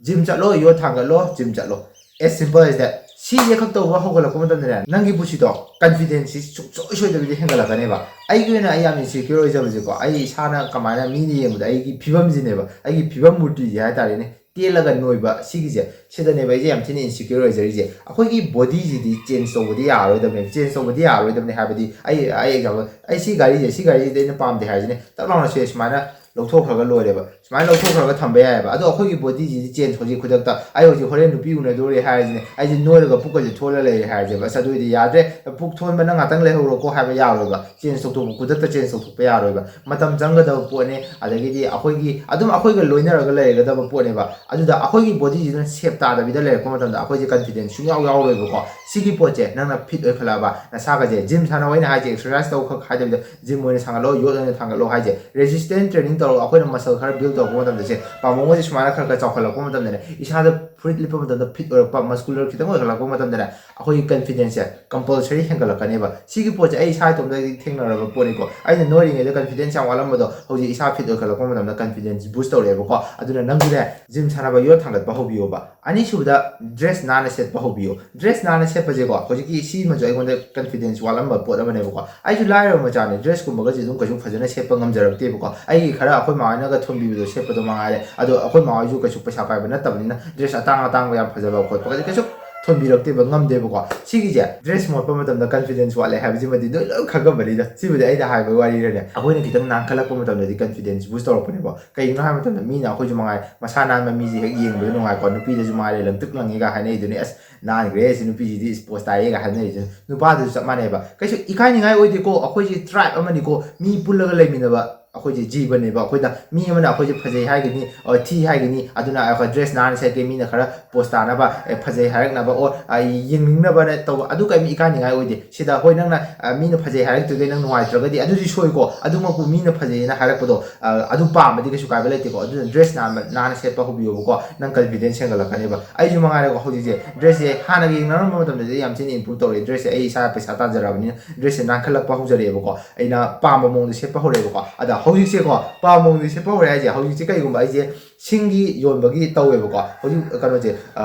ꯖꯤꯝ ꯆꯠꯂꯣ, ꯌꯣꯠ ꯊꯥꯡꯒꯠꯂꯣ, ꯖꯤꯝ ꯆꯠꯂꯣ꯫ As simple as that. ꯁꯤ ꯍꯦꯛ ꯈꯛ ꯇꯧꯕ ꯍꯧꯒꯠꯂꯛꯄ ꯃꯇꯝꯗꯅꯦ, ꯅꯪꯒꯤ ꯄꯨꯟꯁꯤꯗꯣ ꯀꯟꯐꯤꯗꯦꯟꯁꯁꯤ ꯁꯨꯡꯁꯣꯏ ꯁꯣꯏꯗꯕꯤꯗ ꯍꯦꯟꯒꯠꯂꯛꯀꯅꯦꯕ꯫ ꯑꯩꯒꯤ ꯑꯣꯏꯅ ꯑꯩ ꯌꯥꯝ ꯏꯟꯁꯤꯀ꯭ꯌꯣꯔ ꯑꯣꯏꯖꯕꯁꯦꯀꯣ, ꯑꯩ ꯏꯁꯥꯅ ꯀꯃꯥꯏꯅ ꯃꯤꯅ ꯌꯦꯡꯕꯗ ꯑꯩꯒꯤ ꯐꯤꯕꯝꯁꯤꯅꯦꯕ, ꯑꯩꯒꯤ ꯐꯤꯕꯝ ꯃꯨꯔꯇꯤꯁꯦ ꯍꯥꯏꯇꯥꯔꯦꯅꯦ꯫ ꯇꯦꯜꯂꯒ ꯅꯣꯏꯕ ꯁꯤꯒꯤꯁꯦ, ꯁꯤꯗꯅꯦꯕ ꯑꯩꯁꯦ ꯌꯥꯝ ꯊꯤꯅ ꯏꯟꯁꯤꯀ꯭ꯌꯣꯔ ꯑꯣꯏꯖꯔꯤꯁꯦ꯫ ꯑꯩꯈꯣꯏꯒꯤ ꯕꯣꯗꯤꯁꯤꯗꯤ ꯆꯦꯟꯖ ꯇꯧꯕꯗꯤ ꯌꯥꯔꯣꯏꯗꯕꯅꯦꯕ꯫ ꯆꯦꯟꯖ ꯇꯧꯕꯗꯤ ꯌꯥꯔꯣꯏꯗꯕꯅꯦ ꯍꯥꯏꯕꯗꯤ, ꯑꯩ ꯑꯩ ꯑꯦꯛꯖꯥꯝꯄꯜ, ꯑꯩ ꯁꯤ ꯒꯥꯔꯤꯁꯦ ꯁꯤ ꯒꯥꯔꯤꯁꯤꯗꯤ ꯑꯩꯅ ꯄꯥꯝꯗꯦ ꯍꯥꯏꯔꯤꯁꯤꯅꯦ, ꯇꯛ ꯂꯥꯎꯅ ꯁꯦ ꯁꯨꯃꯥꯏꯅ ꯂꯧꯊꯣꯛꯈ꯭ꯔꯒ ꯂꯣꯏꯔꯦꯕ꯫ ꯁꯨꯃꯥꯏꯅ ꯂꯧꯊꯣꯛꯈ꯭ꯔꯒ ꯊꯝꯕ ꯌꯥꯏꯑꯕ꯫ ꯑꯗꯣ ꯑꯩꯈꯣꯏꯒꯤ ꯕꯣꯗꯤꯁꯤꯗꯤ ꯆꯦꯟꯖ ꯍꯧꯖꯤꯛ ꯈꯨꯗꯛꯇ, ꯑꯩ ꯍꯧꯖꯤꯛ ꯍꯣꯔꯦꯟ ꯅꯨꯄꯤ ꯎꯅꯗꯣꯔꯦ ꯍꯥꯏꯔꯤꯁꯤꯅꯦ, ꯑꯩꯁꯦ ꯅꯣꯏꯔꯒ ꯄꯨꯛꯀꯁꯦ ꯊꯣꯜꯂ ꯂꯩꯔꯦ ꯍꯥꯏꯔꯁꯦꯕ꯫ ꯑꯁ, ꯑꯗꯨ ꯑꯣꯏꯗꯤ ꯌꯥꯗ꯭ꯔꯦ, ꯄꯨꯛ ꯊꯣꯟꯕ ꯅꯪ ꯉꯥꯛꯇꯪ ꯂꯩꯍꯧꯔꯣꯀꯣ ꯍꯥꯏꯕ ꯌꯥꯔꯣꯏꯕ꯫ ꯆꯦꯟꯖ ꯇꯧꯊꯣꯛꯄ, ꯈꯨꯗꯛꯇ ꯆꯦꯟꯖ ꯇꯧꯊꯣꯛꯄ ꯌꯥꯔꯣꯏꯕ꯫ ꯃꯇꯝ ꯆꯪꯒꯗꯕ ꯄꯣꯠꯅꯦ꯫ ꯑꯗꯒꯤꯗꯤ ꯑꯩꯈꯣꯏꯒꯤ ꯑꯗꯨꯝ ꯑꯩꯈꯣꯏꯒ ꯂꯣꯏꯅꯔꯒ ꯂꯩꯔꯒꯗꯕ ꯄꯣꯠꯅꯦꯕ꯫ ꯑꯗꯨꯗ ꯑꯩꯈꯣꯏꯒꯤ ꯕꯣꯗꯤꯁꯤꯅ ꯁꯦꯞ ꯇꯥꯗꯕꯤꯗ ꯂꯩꯔꯛꯄ ꯃꯇꯝꯗ ꯑꯩꯈꯣꯏꯁꯦ ꯀꯟꯐꯤꯗꯦꯟꯁ ꯁꯨꯡꯌꯥꯎ ꯌꯥꯎꯔꯣꯏꯕꯀꯣ꯫ ꯁꯤꯒꯤ ꯄꯣꯠꯁꯦ ꯅꯪꯅ ꯐꯤꯠ ꯑꯣꯏꯈꯠꯂꯛꯑꯕ, ꯅꯁꯥꯒꯁꯦ ꯖꯤꯝ ꯁꯥꯟꯅꯧ, ꯑꯩꯅ ꯍꯥꯏꯁꯦ ꯑꯦꯛꯁꯔꯁꯥꯏꯁ ꯇꯧ ꯈꯛ ꯍꯥꯏꯗꯕꯤꯗ ꯖꯤꯝ ꯑꯣꯏꯅ ꯁꯥꯟꯒꯠꯂꯣ, ꯌꯣꯠ ꯑꯣꯏꯅ ꯊꯥꯡꯒꯠꯂꯣ ꯍꯥꯏꯁꯦ꯫ ꯔꯦꯖꯤꯁꯇꯦꯟꯁ ꯇ꯭ꯔꯦꯅꯤꯡ ꯇꯧꯔꯒ ꯑꯩꯈꯣꯏꯅ ꯃꯁꯜ ꯈꯔ ꯕꯤꯜ ꯇꯧꯔꯛꯄ ꯃꯇꯝꯗꯁꯦ, ꯄꯥꯝꯕꯣꯝꯒꯁꯦ ꯁꯨꯃꯥꯏꯅ ꯈꯔ ꯈꯔ ꯆꯥꯎꯈꯠꯂꯛꯄ ꯃꯇꯝꯗꯅꯦ, ꯏꯁꯥꯗ ꯐꯨꯔꯤꯠ ꯂꯤꯠꯄ ꯃꯇꯝꯗ ꯐꯤꯠ ꯑꯣꯏꯔꯛꯄ, ꯃꯁꯀꯨꯂꯔ ꯈꯤꯇꯪ ꯑꯣꯏꯈꯠꯂꯛꯄ ꯃꯇꯝꯗꯅꯦ, ꯑꯩꯈꯣꯏꯒꯤ ꯀꯟꯐꯤꯗꯦꯟꯁꯁꯦ ꯀꯝꯄꯜꯁꯔꯤ ꯍꯦꯟꯒꯠꯂꯛꯀꯅꯦꯕ꯫ ꯁꯤꯒꯤ ꯄꯣꯠꯁꯦ ꯑꯩ ꯏꯁꯥ ꯏꯇꯣꯝꯇꯗꯤ ꯊꯦꯡꯅꯔꯕ ꯄꯣꯠꯅꯤꯀꯣ꯫ ꯑꯩꯅ ꯅꯣꯏꯔꯤꯉꯩꯗ ꯀꯟꯐꯤꯗꯦꯟꯁ ꯌꯥꯝ ꯋꯥꯠꯂꯝꯕꯗꯣ ꯍꯧꯖꯤꯛ ꯏꯁꯥ ꯐꯤꯠ ꯑꯣꯏꯈꯠꯂꯛꯄ ꯃꯇꯝꯗ ꯀꯟꯐꯤꯗꯦꯟꯁ ꯕꯨꯁ ꯇꯧꯔꯛꯑꯦꯕꯀꯣ꯫ ꯑꯗꯨꯅ ꯅꯪꯁꯨꯅꯦ, ꯖꯤꯝ ꯁꯥꯟꯅꯕ, ꯌꯣꯠ ꯊꯥꯡꯒꯠꯄ ꯍꯧꯕꯤꯌꯣꯕ꯫ ꯑꯅꯤꯁꯨꯕꯗ, ꯗ꯭ꯔꯦꯁ ꯅꯥꯟꯅ ꯁꯦꯠꯄ ꯍꯧꯕꯤꯌꯣ꯫ ꯗ꯭ꯔꯦꯁ ꯅꯥꯟꯅ ꯁꯦꯠꯄꯁꯦꯀꯣ, ꯍꯧꯖꯤꯛꯀꯤ ꯁꯤꯃꯁꯨ ꯑꯩꯉꯣꯟꯗ ꯀꯟꯐꯤꯗꯦꯟꯁ ꯋꯥꯠꯂꯝꯕ ꯄꯣꯠ ꯑꯃꯅꯦꯕꯀꯣ꯫ ꯑꯩꯁꯨ ꯂꯥꯏꯔꯕ ꯃꯆꯥꯅꯦ, ꯗ꯭ꯔꯦꯁꯀꯨꯝꯕꯒꯁꯦ ꯑꯗꯨꯝ ꯀꯩꯁꯨ ꯐꯖꯅ ꯁꯦꯠꯄ ꯉꯝꯖꯔꯛꯇꯦꯕꯀꯣ꯫ ꯑꯩꯒꯤ ꯈꯔ ꯑꯩꯈꯣꯏ ꯃꯥ ꯍꯣꯏꯅꯒ ꯊꯣꯟꯕꯤꯕꯗꯣ ꯁꯦꯠꯄꯗꯣ ꯃꯉꯥꯏꯔꯦ꯫ ꯑꯗꯣ ꯑꯩꯈꯣꯏ ꯃꯥ ꯍꯣꯏꯁꯨ ꯀꯩꯁꯨ ꯄꯩꯁꯥ ꯄꯥꯏꯕ ꯅꯠꯇꯕꯅꯤꯅ ꯗ꯭ꯔꯦꯁ ꯑꯇꯥꯡ ꯑꯇꯥꯡꯕ ꯌꯥꯝ ꯐꯖꯕ ꯈꯣꯠꯄꯒꯗꯤ ꯀꯩꯁꯨ ꯊꯣꯟꯕꯤꯔꯛꯇꯦꯕ, ꯉꯝꯗꯦꯕꯀꯣ꯫ ꯁꯤꯒꯤꯁꯦ, ꯗ꯭ꯔꯦꯁ ꯃꯣꯠꯄ ꯃꯇꯝꯗ ꯀꯟꯐꯤꯗꯦꯟꯁ ꯋꯥꯠꯂꯦ ꯍꯥꯏꯕꯁꯤꯃꯗꯤ ꯅꯣꯏ ꯂꯣꯏ ꯈꯪꯉꯝꯕꯅꯤꯗ꯫ ꯁꯤꯕꯨꯗꯤ ꯑꯩꯅ ꯍꯥꯏꯕ ꯋꯥꯔꯤꯔꯅꯦ꯫ ꯑꯩꯈꯣꯏꯅ ꯈꯤꯇꯪ ꯅꯥꯟꯈꯠꯂꯛꯄ ꯃꯇꯝꯗꯗꯤ ꯀꯟꯐꯤꯗꯦꯟꯁ ꯕꯨꯁ ꯇꯧꯔꯛꯄꯅꯦꯕ꯫ ꯀꯩꯒꯤꯅꯣ ꯍꯥꯏꯕ ꯃꯇꯝꯗ ꯃꯤꯅ ꯑꯩꯈꯣꯏꯁꯨ ꯃꯉꯥꯏ, ꯃꯁꯥ ꯅꯥꯟꯕ ꯃꯤꯁꯦ ꯍꯦꯛ ꯌꯦꯡꯕꯗ ꯅꯨꯡꯉꯥꯏꯀꯣ꯫ ꯅꯨꯄꯤꯗꯁꯨ ꯃꯉꯥꯏꯔꯦ, ꯂꯪꯇ꯭ꯔꯤꯛ ꯂꯪꯉꯤꯒ ꯍꯥꯏꯅꯩꯗꯨꯅꯤ, "ꯑꯁ, ꯅꯥꯟꯈ꯭ꯔꯦ ꯁꯤ ꯅꯨꯄꯤꯁꯤꯗꯤ, ꯏꯁꯄꯣꯁ ꯇꯥꯏꯌꯦꯒ" ꯍꯥꯏꯅꯔꯤꯗꯨꯅꯤ꯫ ꯅꯨꯄꯥꯗꯨꯁꯨ ꯆꯞ ꯃꯥꯟꯅꯩꯕ꯫ ꯀꯩꯁꯨ ꯏꯀꯥꯏꯅꯤꯡꯉꯥꯏ ꯑꯣꯏꯗꯦꯀꯣ꯫ ꯑꯩꯈꯣꯏꯁꯤ ꯇ꯭ꯔꯥꯏꯕ ꯑꯃꯅꯤꯀꯣ, ꯃꯤ ꯄꯨꯜꯂꯒ ꯂꯩꯃꯤꯟꯅꯕ ꯑꯩꯈꯣꯏꯁꯦ ꯖꯤꯕꯅꯦꯕ꯫ ꯑꯩꯈꯣꯏꯗ ꯃꯤ ꯑꯃꯅ ꯑꯩꯈꯣꯏꯁꯦ ꯐꯖꯩ ꯍꯥꯏꯒꯅꯤ, ꯑꯣ, ꯊꯤ ꯍꯥꯏꯒꯅꯤ, ꯑꯗꯨꯅ ꯑꯩꯈꯣꯏ ꯗ꯭ꯔꯦꯁ ꯅꯥꯟꯅ ꯁꯦꯠꯀꯦ, ꯃꯤꯅ ꯈꯔ ꯄꯣꯁ ꯇꯥꯅꯕ, ꯑꯦ, ꯐꯖꯩ ꯍꯥꯏꯔꯛꯅꯕ, ꯑꯣꯔ, ꯑ, ꯌꯦꯡꯅꯤꯡꯅꯕꯅ ꯇꯧꯕ, ꯑꯗꯨ ꯀꯔꯤꯝ ꯏꯀꯥꯏꯅꯤꯡꯉꯥꯏ ꯑꯣꯏꯗꯦ꯫ ꯁꯤꯗ, ꯍꯣꯏ, ꯅꯪꯅ, ꯑ, ꯃꯤꯅ ꯐꯖꯩ ꯍꯥꯏꯔꯛꯇ꯭ꯔꯒꯗꯤ ꯅꯪ ꯅꯨꯡꯉꯥꯏꯇ꯭ꯔꯒꯗꯤ ꯑꯗꯨꯗꯤ ꯁꯣꯏꯀꯣ꯫ ꯑꯗꯨꯃꯛꯄꯨ ꯃꯤꯅ ꯐꯖꯩꯅ ꯍꯥꯏꯔꯛꯄꯗꯣ, ꯑ, ꯑꯗꯨ ꯄꯥꯝꯃꯗꯤ ꯀꯩꯁꯨ ꯀꯥꯏꯕ ꯂꯩꯇꯦꯀꯣ꯫ ꯑꯗꯨꯅ ꯗ꯭ꯔꯦꯁ ꯅꯥꯟꯕ, ꯅꯥꯟꯅ ꯁꯦꯠꯄ ꯍꯧꯕꯤꯌꯣꯕꯀꯣ, ꯅꯪ ꯀꯟꯐꯤꯗꯦꯟꯁ ꯍꯦꯟꯒꯠꯂꯛꯀꯅꯦꯕ꯫ ꯑꯩꯁꯨ ꯃꯉꯥꯏꯔꯦꯀꯣ, ꯍꯧꯖꯤꯛꯁꯦ ꯗ꯭ꯔꯦꯁꯁꯦ ꯍꯥꯟꯅꯒ ꯌꯦꯡꯅꯔꯝꯕ ꯃꯇꯝꯗꯗꯤ ꯌꯥꯝ ꯊꯤꯅ ꯏꯝꯄ꯭ꯔꯨꯞ ꯇꯧꯔꯦ꯫ ꯗ꯭ꯔꯦꯁꯁꯦ ꯑꯩ ꯏꯁꯥ ꯄꯩꯁꯥ ꯇꯥꯟꯖꯔꯕꯅꯤꯅ ꯗ꯭ꯔꯦꯁꯁꯦ ꯅꯥꯟꯈꯠꯂꯛꯄ ꯍꯧꯖꯔꯛꯑꯦꯕꯀꯣ꯫ ꯑꯩꯅ ꯄꯥꯝꯕ ꯃꯑꯣꯡꯗ ꯁꯦꯠꯄ ꯍꯧꯔꯛꯑꯦꯕꯀꯣ꯫ ꯑꯗ ꯍꯧꯖꯤꯛꯁꯦꯀꯣ, ꯄꯥꯝꯕ ꯃꯑꯣꯡꯗ ꯁꯦꯠꯄ ꯍꯧꯔꯦ ꯍꯥꯏꯁꯦ, ꯍꯧꯖꯤꯛꯁꯦ ꯀꯩꯒꯨꯝꯕ ꯑꯩꯁꯦ ꯁꯤꯡꯒꯤ ꯌꯣꯟꯕꯒꯤ ꯇꯧꯋꯦꯕꯀꯣ꯫ ꯍꯧꯖꯤꯛ ꯀꯩꯅꯣꯁꯦ,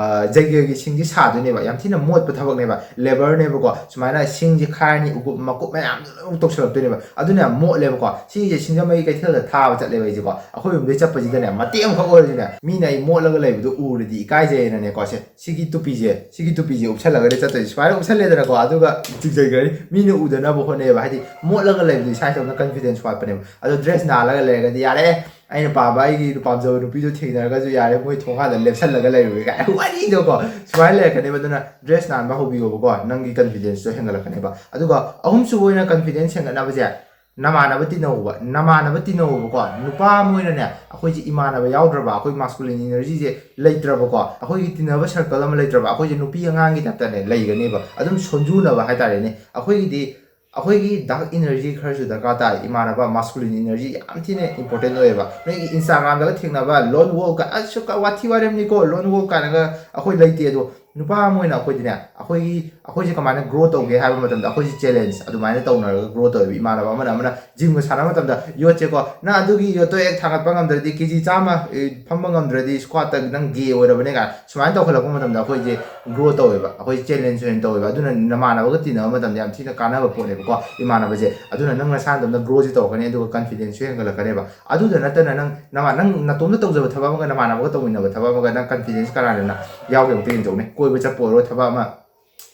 ꯖꯩꯒꯒꯤ ꯁꯤꯡꯁꯤ ꯁꯥꯗꯣꯏꯅꯦꯕ, ꯌꯥꯝ ꯊꯤꯅ ꯃꯣꯠꯄ ꯊꯕꯛꯅꯦꯕ, ꯂꯦꯕꯔꯅꯦꯕꯀꯣ꯫ ꯁꯨꯃꯥꯏꯅ ꯁꯤꯡꯁꯤ ꯈꯥꯏꯔꯅꯤ, ꯎꯀꯨꯞ ꯃꯀꯨꯞ ꯃꯌꯥꯝꯗꯣ ꯂꯣꯏꯅꯃꯛ ꯇꯧꯁꯜꯂꯛꯇꯣꯏꯅꯦꯕ꯫ ꯑꯗꯨꯅ ꯌꯥꯝ ꯃꯣꯠꯂꯦꯕꯀꯣ꯫ ꯁꯤꯁꯦ ꯁꯤꯡꯖꯃꯩ ꯀꯩꯊꯦꯜꯗ ꯊꯥꯕ ꯆꯠꯂꯦꯕ ꯑꯩꯁꯦꯀꯣ꯫ ꯑꯩꯈꯣꯏ ꯌꯨꯝꯗꯩ ꯆꯠꯄꯁꯤꯗꯅꯦ, ꯃꯇꯦꯛ ꯑꯃꯈꯛ ꯑꯣꯏꯔꯁꯨꯅꯦ, ꯃꯤꯅ ꯑꯩ ꯃꯣꯠꯂꯒ ꯂꯩꯕꯗꯣ ꯎꯔꯗꯤ ꯏꯀꯥꯏꯖꯩꯌꯦꯅꯅꯦꯀꯣ꯫ ꯁꯦ, ꯁꯤꯒꯤ ꯇꯨꯄꯤꯁꯦ ꯁꯤꯒꯤ ꯇꯨꯄꯤꯁꯦ ꯎꯞꯁꯜꯂꯒꯅꯦ ꯆꯠꯇꯣꯏꯁꯦ꯫ ꯁꯨꯃꯥꯏꯅ ꯎꯞꯁꯜꯂꯦꯗꯅꯀꯣ, ꯑꯗꯨꯒ ꯆꯤꯡꯖꯩꯈ꯭ꯔꯅꯤ꯫ ꯃꯤꯅ ꯎꯗꯅꯕ ꯍꯣꯠꯅꯩꯌꯦꯕ꯫ ꯍꯥꯏꯗꯤ ꯃꯣꯠꯂꯒ ꯂꯩꯕꯗꯣ ꯏꯁꯥ ꯏꯇꯣꯝꯇ ꯀꯟꯐꯤꯗꯦꯟꯁ ꯋꯥꯠꯄꯅꯦꯕ꯫ ꯑꯗꯣ ꯗ꯭ꯔꯦꯁ ꯅꯥꯜꯂꯒ ꯂꯩꯔꯒꯗꯤ ꯌꯥꯔꯦ, ꯑꯩꯅ ꯄꯥꯝꯕ, ꯑꯩꯒꯤ ꯄꯥꯝꯖꯕ ꯅꯨꯄꯤꯗꯣ ꯊꯦꯡꯅꯔꯒꯁꯨ ꯌꯥꯔꯦ, ꯃꯣꯏ ꯊꯣꯡꯒꯥꯟꯗ ꯂꯦꯞꯁꯜꯂꯒ ꯂꯩꯔꯨꯒꯦ ꯀꯥꯏ ꯋꯥꯔꯤꯗꯣꯀꯣ꯫ ꯁꯨꯃꯥꯏꯅ ꯂꯩꯔꯛꯀꯅꯦꯕ꯫ ꯑꯗꯨꯅ ꯗ꯭ꯔꯦꯁ ꯅꯥꯟꯕ ꯍꯧꯕꯤꯌꯣꯕꯀꯣ, ꯅꯪꯒꯤ ꯀꯟꯐꯤꯗꯦꯟꯁꯇꯣ ꯍꯦꯟꯒꯠꯂꯛꯀꯅꯦꯕ꯫ ꯑꯗꯨꯒ ꯑꯍꯨꯝꯁꯨꯕ ꯑꯣꯏꯅ ꯀꯟꯐꯤꯗꯦꯟꯁ ꯍꯦꯟꯒꯠꯅꯕꯁꯦ, ꯅꯃꯥꯟꯅꯕ ꯇꯤꯟꯅꯧꯕ꯫ ꯅꯃꯥꯟꯅꯕ ꯇꯤꯟꯅꯧꯕꯀꯣ꯫ ꯅꯨꯄꯥ ꯑꯃ ꯑꯣꯏꯅꯅꯦ, ꯑꯩꯈꯣꯏꯁꯦ ꯏꯃꯥꯟꯅꯕ ꯌꯥꯎꯗ꯭ꯔꯕ, ꯑꯩꯈꯣꯏ ꯃꯥꯁꯀꯨꯂꯤꯟ ꯏꯅꯔꯖꯤꯁꯦ ꯂꯩꯇ꯭ꯔꯕꯀꯣ, ꯑꯩꯈꯣꯏꯒꯤ ꯇꯤꯟꯅꯕ ꯁꯔꯀꯜ ꯑꯃ ꯂꯩꯇ꯭ꯔꯕ, ꯑꯩꯈꯣꯏꯁꯦ ꯅꯨꯄꯤ ꯑꯉꯥꯡꯒꯤ ꯇꯥꯏꯞꯇꯅꯦ ꯂꯩꯒꯅꯦꯕ꯫ ꯑꯗꯨꯝ ꯁꯣꯟꯖꯨꯅꯕ ꯍꯥꯏꯇꯥꯔꯦꯅꯦ꯫ ꯑꯩꯈꯣꯏꯒꯤꯗꯤ ꯑꯩꯈꯣꯏꯒꯤ ꯗꯥꯔꯛ ꯏꯅꯔꯖꯤ ꯈꯔꯁꯨ ꯗꯔꯀꯥꯔ ꯇꯥꯏ꯫ ꯏꯃꯥꯟꯅꯕ, ꯃꯥꯁꯀꯨꯂꯤꯟ ꯏꯅꯔꯖꯤ ꯌꯥꯝ ꯊꯤꯅ ꯏꯝꯄꯣꯔꯇꯦꯟ ꯑꯣꯏꯌꯦꯕ꯫ ꯅꯣꯏꯒꯤ ꯏꯟꯁꯇꯥꯒ꯭ꯔꯥꯝꯗꯒ ꯊꯦꯡꯅꯕ ꯂꯣꯟ ꯋꯣꯜꯐ ꯀꯥꯏ, ꯑꯁ, ꯋꯥꯊꯤ ꯋꯥꯔꯦꯝꯅꯤꯀꯣ, ꯂꯣꯟ ꯋꯣꯜꯐ ꯀꯥꯏꯅꯒ ꯑꯩꯈꯣꯏ ꯂꯩꯇꯦ꯫ ꯑꯗꯣ ꯅꯨꯄꯥ ꯑꯃ ꯑꯣꯏꯅ ꯑꯩꯈꯣꯏꯗꯤꯅꯦ, ꯑꯩꯈꯣꯏꯒꯤ, ꯑꯩꯈꯣꯏꯁꯦ ꯀꯃꯥꯏꯅ ꯒ꯭ꯔꯣ ꯇꯧꯒꯦ ꯍꯥꯏꯕ ꯃꯇꯝꯗ, ꯑꯩꯈꯣꯏꯁꯦ ꯆꯦꯂꯦꯟꯖ ꯑꯗꯨꯃꯥꯏꯅ ꯇꯧꯅꯔꯒ ꯒ꯭ꯔꯣ ꯇꯧꯋꯦꯕ꯫ ꯏꯃꯥꯟꯅꯕ ꯑꯃꯅ, ꯑꯃꯅ ꯖꯤꯝꯒ ꯁꯥꯟꯅꯕ ꯃꯇꯝꯗ, ꯌꯣꯠꯁꯦꯀꯣ, "ꯅꯪ ꯑꯗꯨꯒꯤ ꯌꯣꯠꯇꯣ ꯍꯦꯛ ꯊꯥꯡꯒꯠꯄ ꯉꯝꯗ꯭ꯔꯗꯤ, ꯀꯦ ꯖꯤ ꯆꯥꯝꯃ, ꯑꯦ, ꯐꯝꯕ ꯉꯝꯗ꯭ꯔꯗꯤ ꯁ꯭ꯀ꯭ꯋꯥꯠꯇ ꯅꯪ ꯒꯦ ꯑꯣꯏꯔꯕꯅꯦ" ꯀꯥꯏꯅ ꯁꯨꯃꯥꯏꯅ ꯇꯧꯈꯠꯂꯛꯄ ꯃꯇꯝꯗ ꯑꯩꯈꯣꯏꯁꯦ ꯒ꯭ꯔꯣ ꯇꯧꯋꯦꯕ, ꯑꯩꯈꯣꯏ ꯆꯦꯂꯦꯟꯖ ꯑꯣꯏꯅ ꯇꯧꯋꯦꯕ꯫ ꯑꯗꯨꯅ ꯅꯃꯥꯟꯅꯕꯒ ꯇꯤꯟꯅꯕ ꯃꯇꯝꯗ ꯌꯥꯝ ꯊꯤꯅ ꯀꯥꯟꯅꯕ ꯄꯣꯠꯅꯦꯕꯀꯣ, ꯏꯃꯥꯟꯅꯕꯁꯦ꯫ ꯑꯗꯨꯅ ꯅꯪ ꯅꯁꯥ ꯅꯇꯣꯝꯇ ꯒ꯭ꯔꯣꯁꯦ ꯇꯧꯔꯛꯀꯅꯤ, ꯑꯗꯨꯒ ꯀꯟꯐꯤꯗꯦꯟꯁꯁꯨ ꯍꯦꯟꯒꯠꯂꯛꯀꯅꯦꯕ꯫ ꯑꯗꯨꯗ ꯅꯠꯇꯅ ꯅꯪ ꯅꯃꯥ-, ꯅꯪ ꯅꯇꯣꯝꯇ ꯇꯧꯖꯕ ꯊꯕꯛ ꯑꯃꯒ ꯅꯃꯥꯟꯅꯕꯒ ꯇꯧꯃꯤꯟꯅꯕ ꯊꯕꯛ ꯑꯃꯒ ꯅꯪ ꯀꯟꯐꯤꯗꯦꯟꯁ ꯀꯅꯥꯅ ꯌꯥꯎꯒꯦ ꯑꯝꯇ ꯌꯦꯡꯊꯣꯛꯅꯦ꯫ ꯀꯣꯏꯕ ꯆꯠꯄ ꯑꯣꯏꯔꯣ, ꯊꯕꯛ ꯑꯃ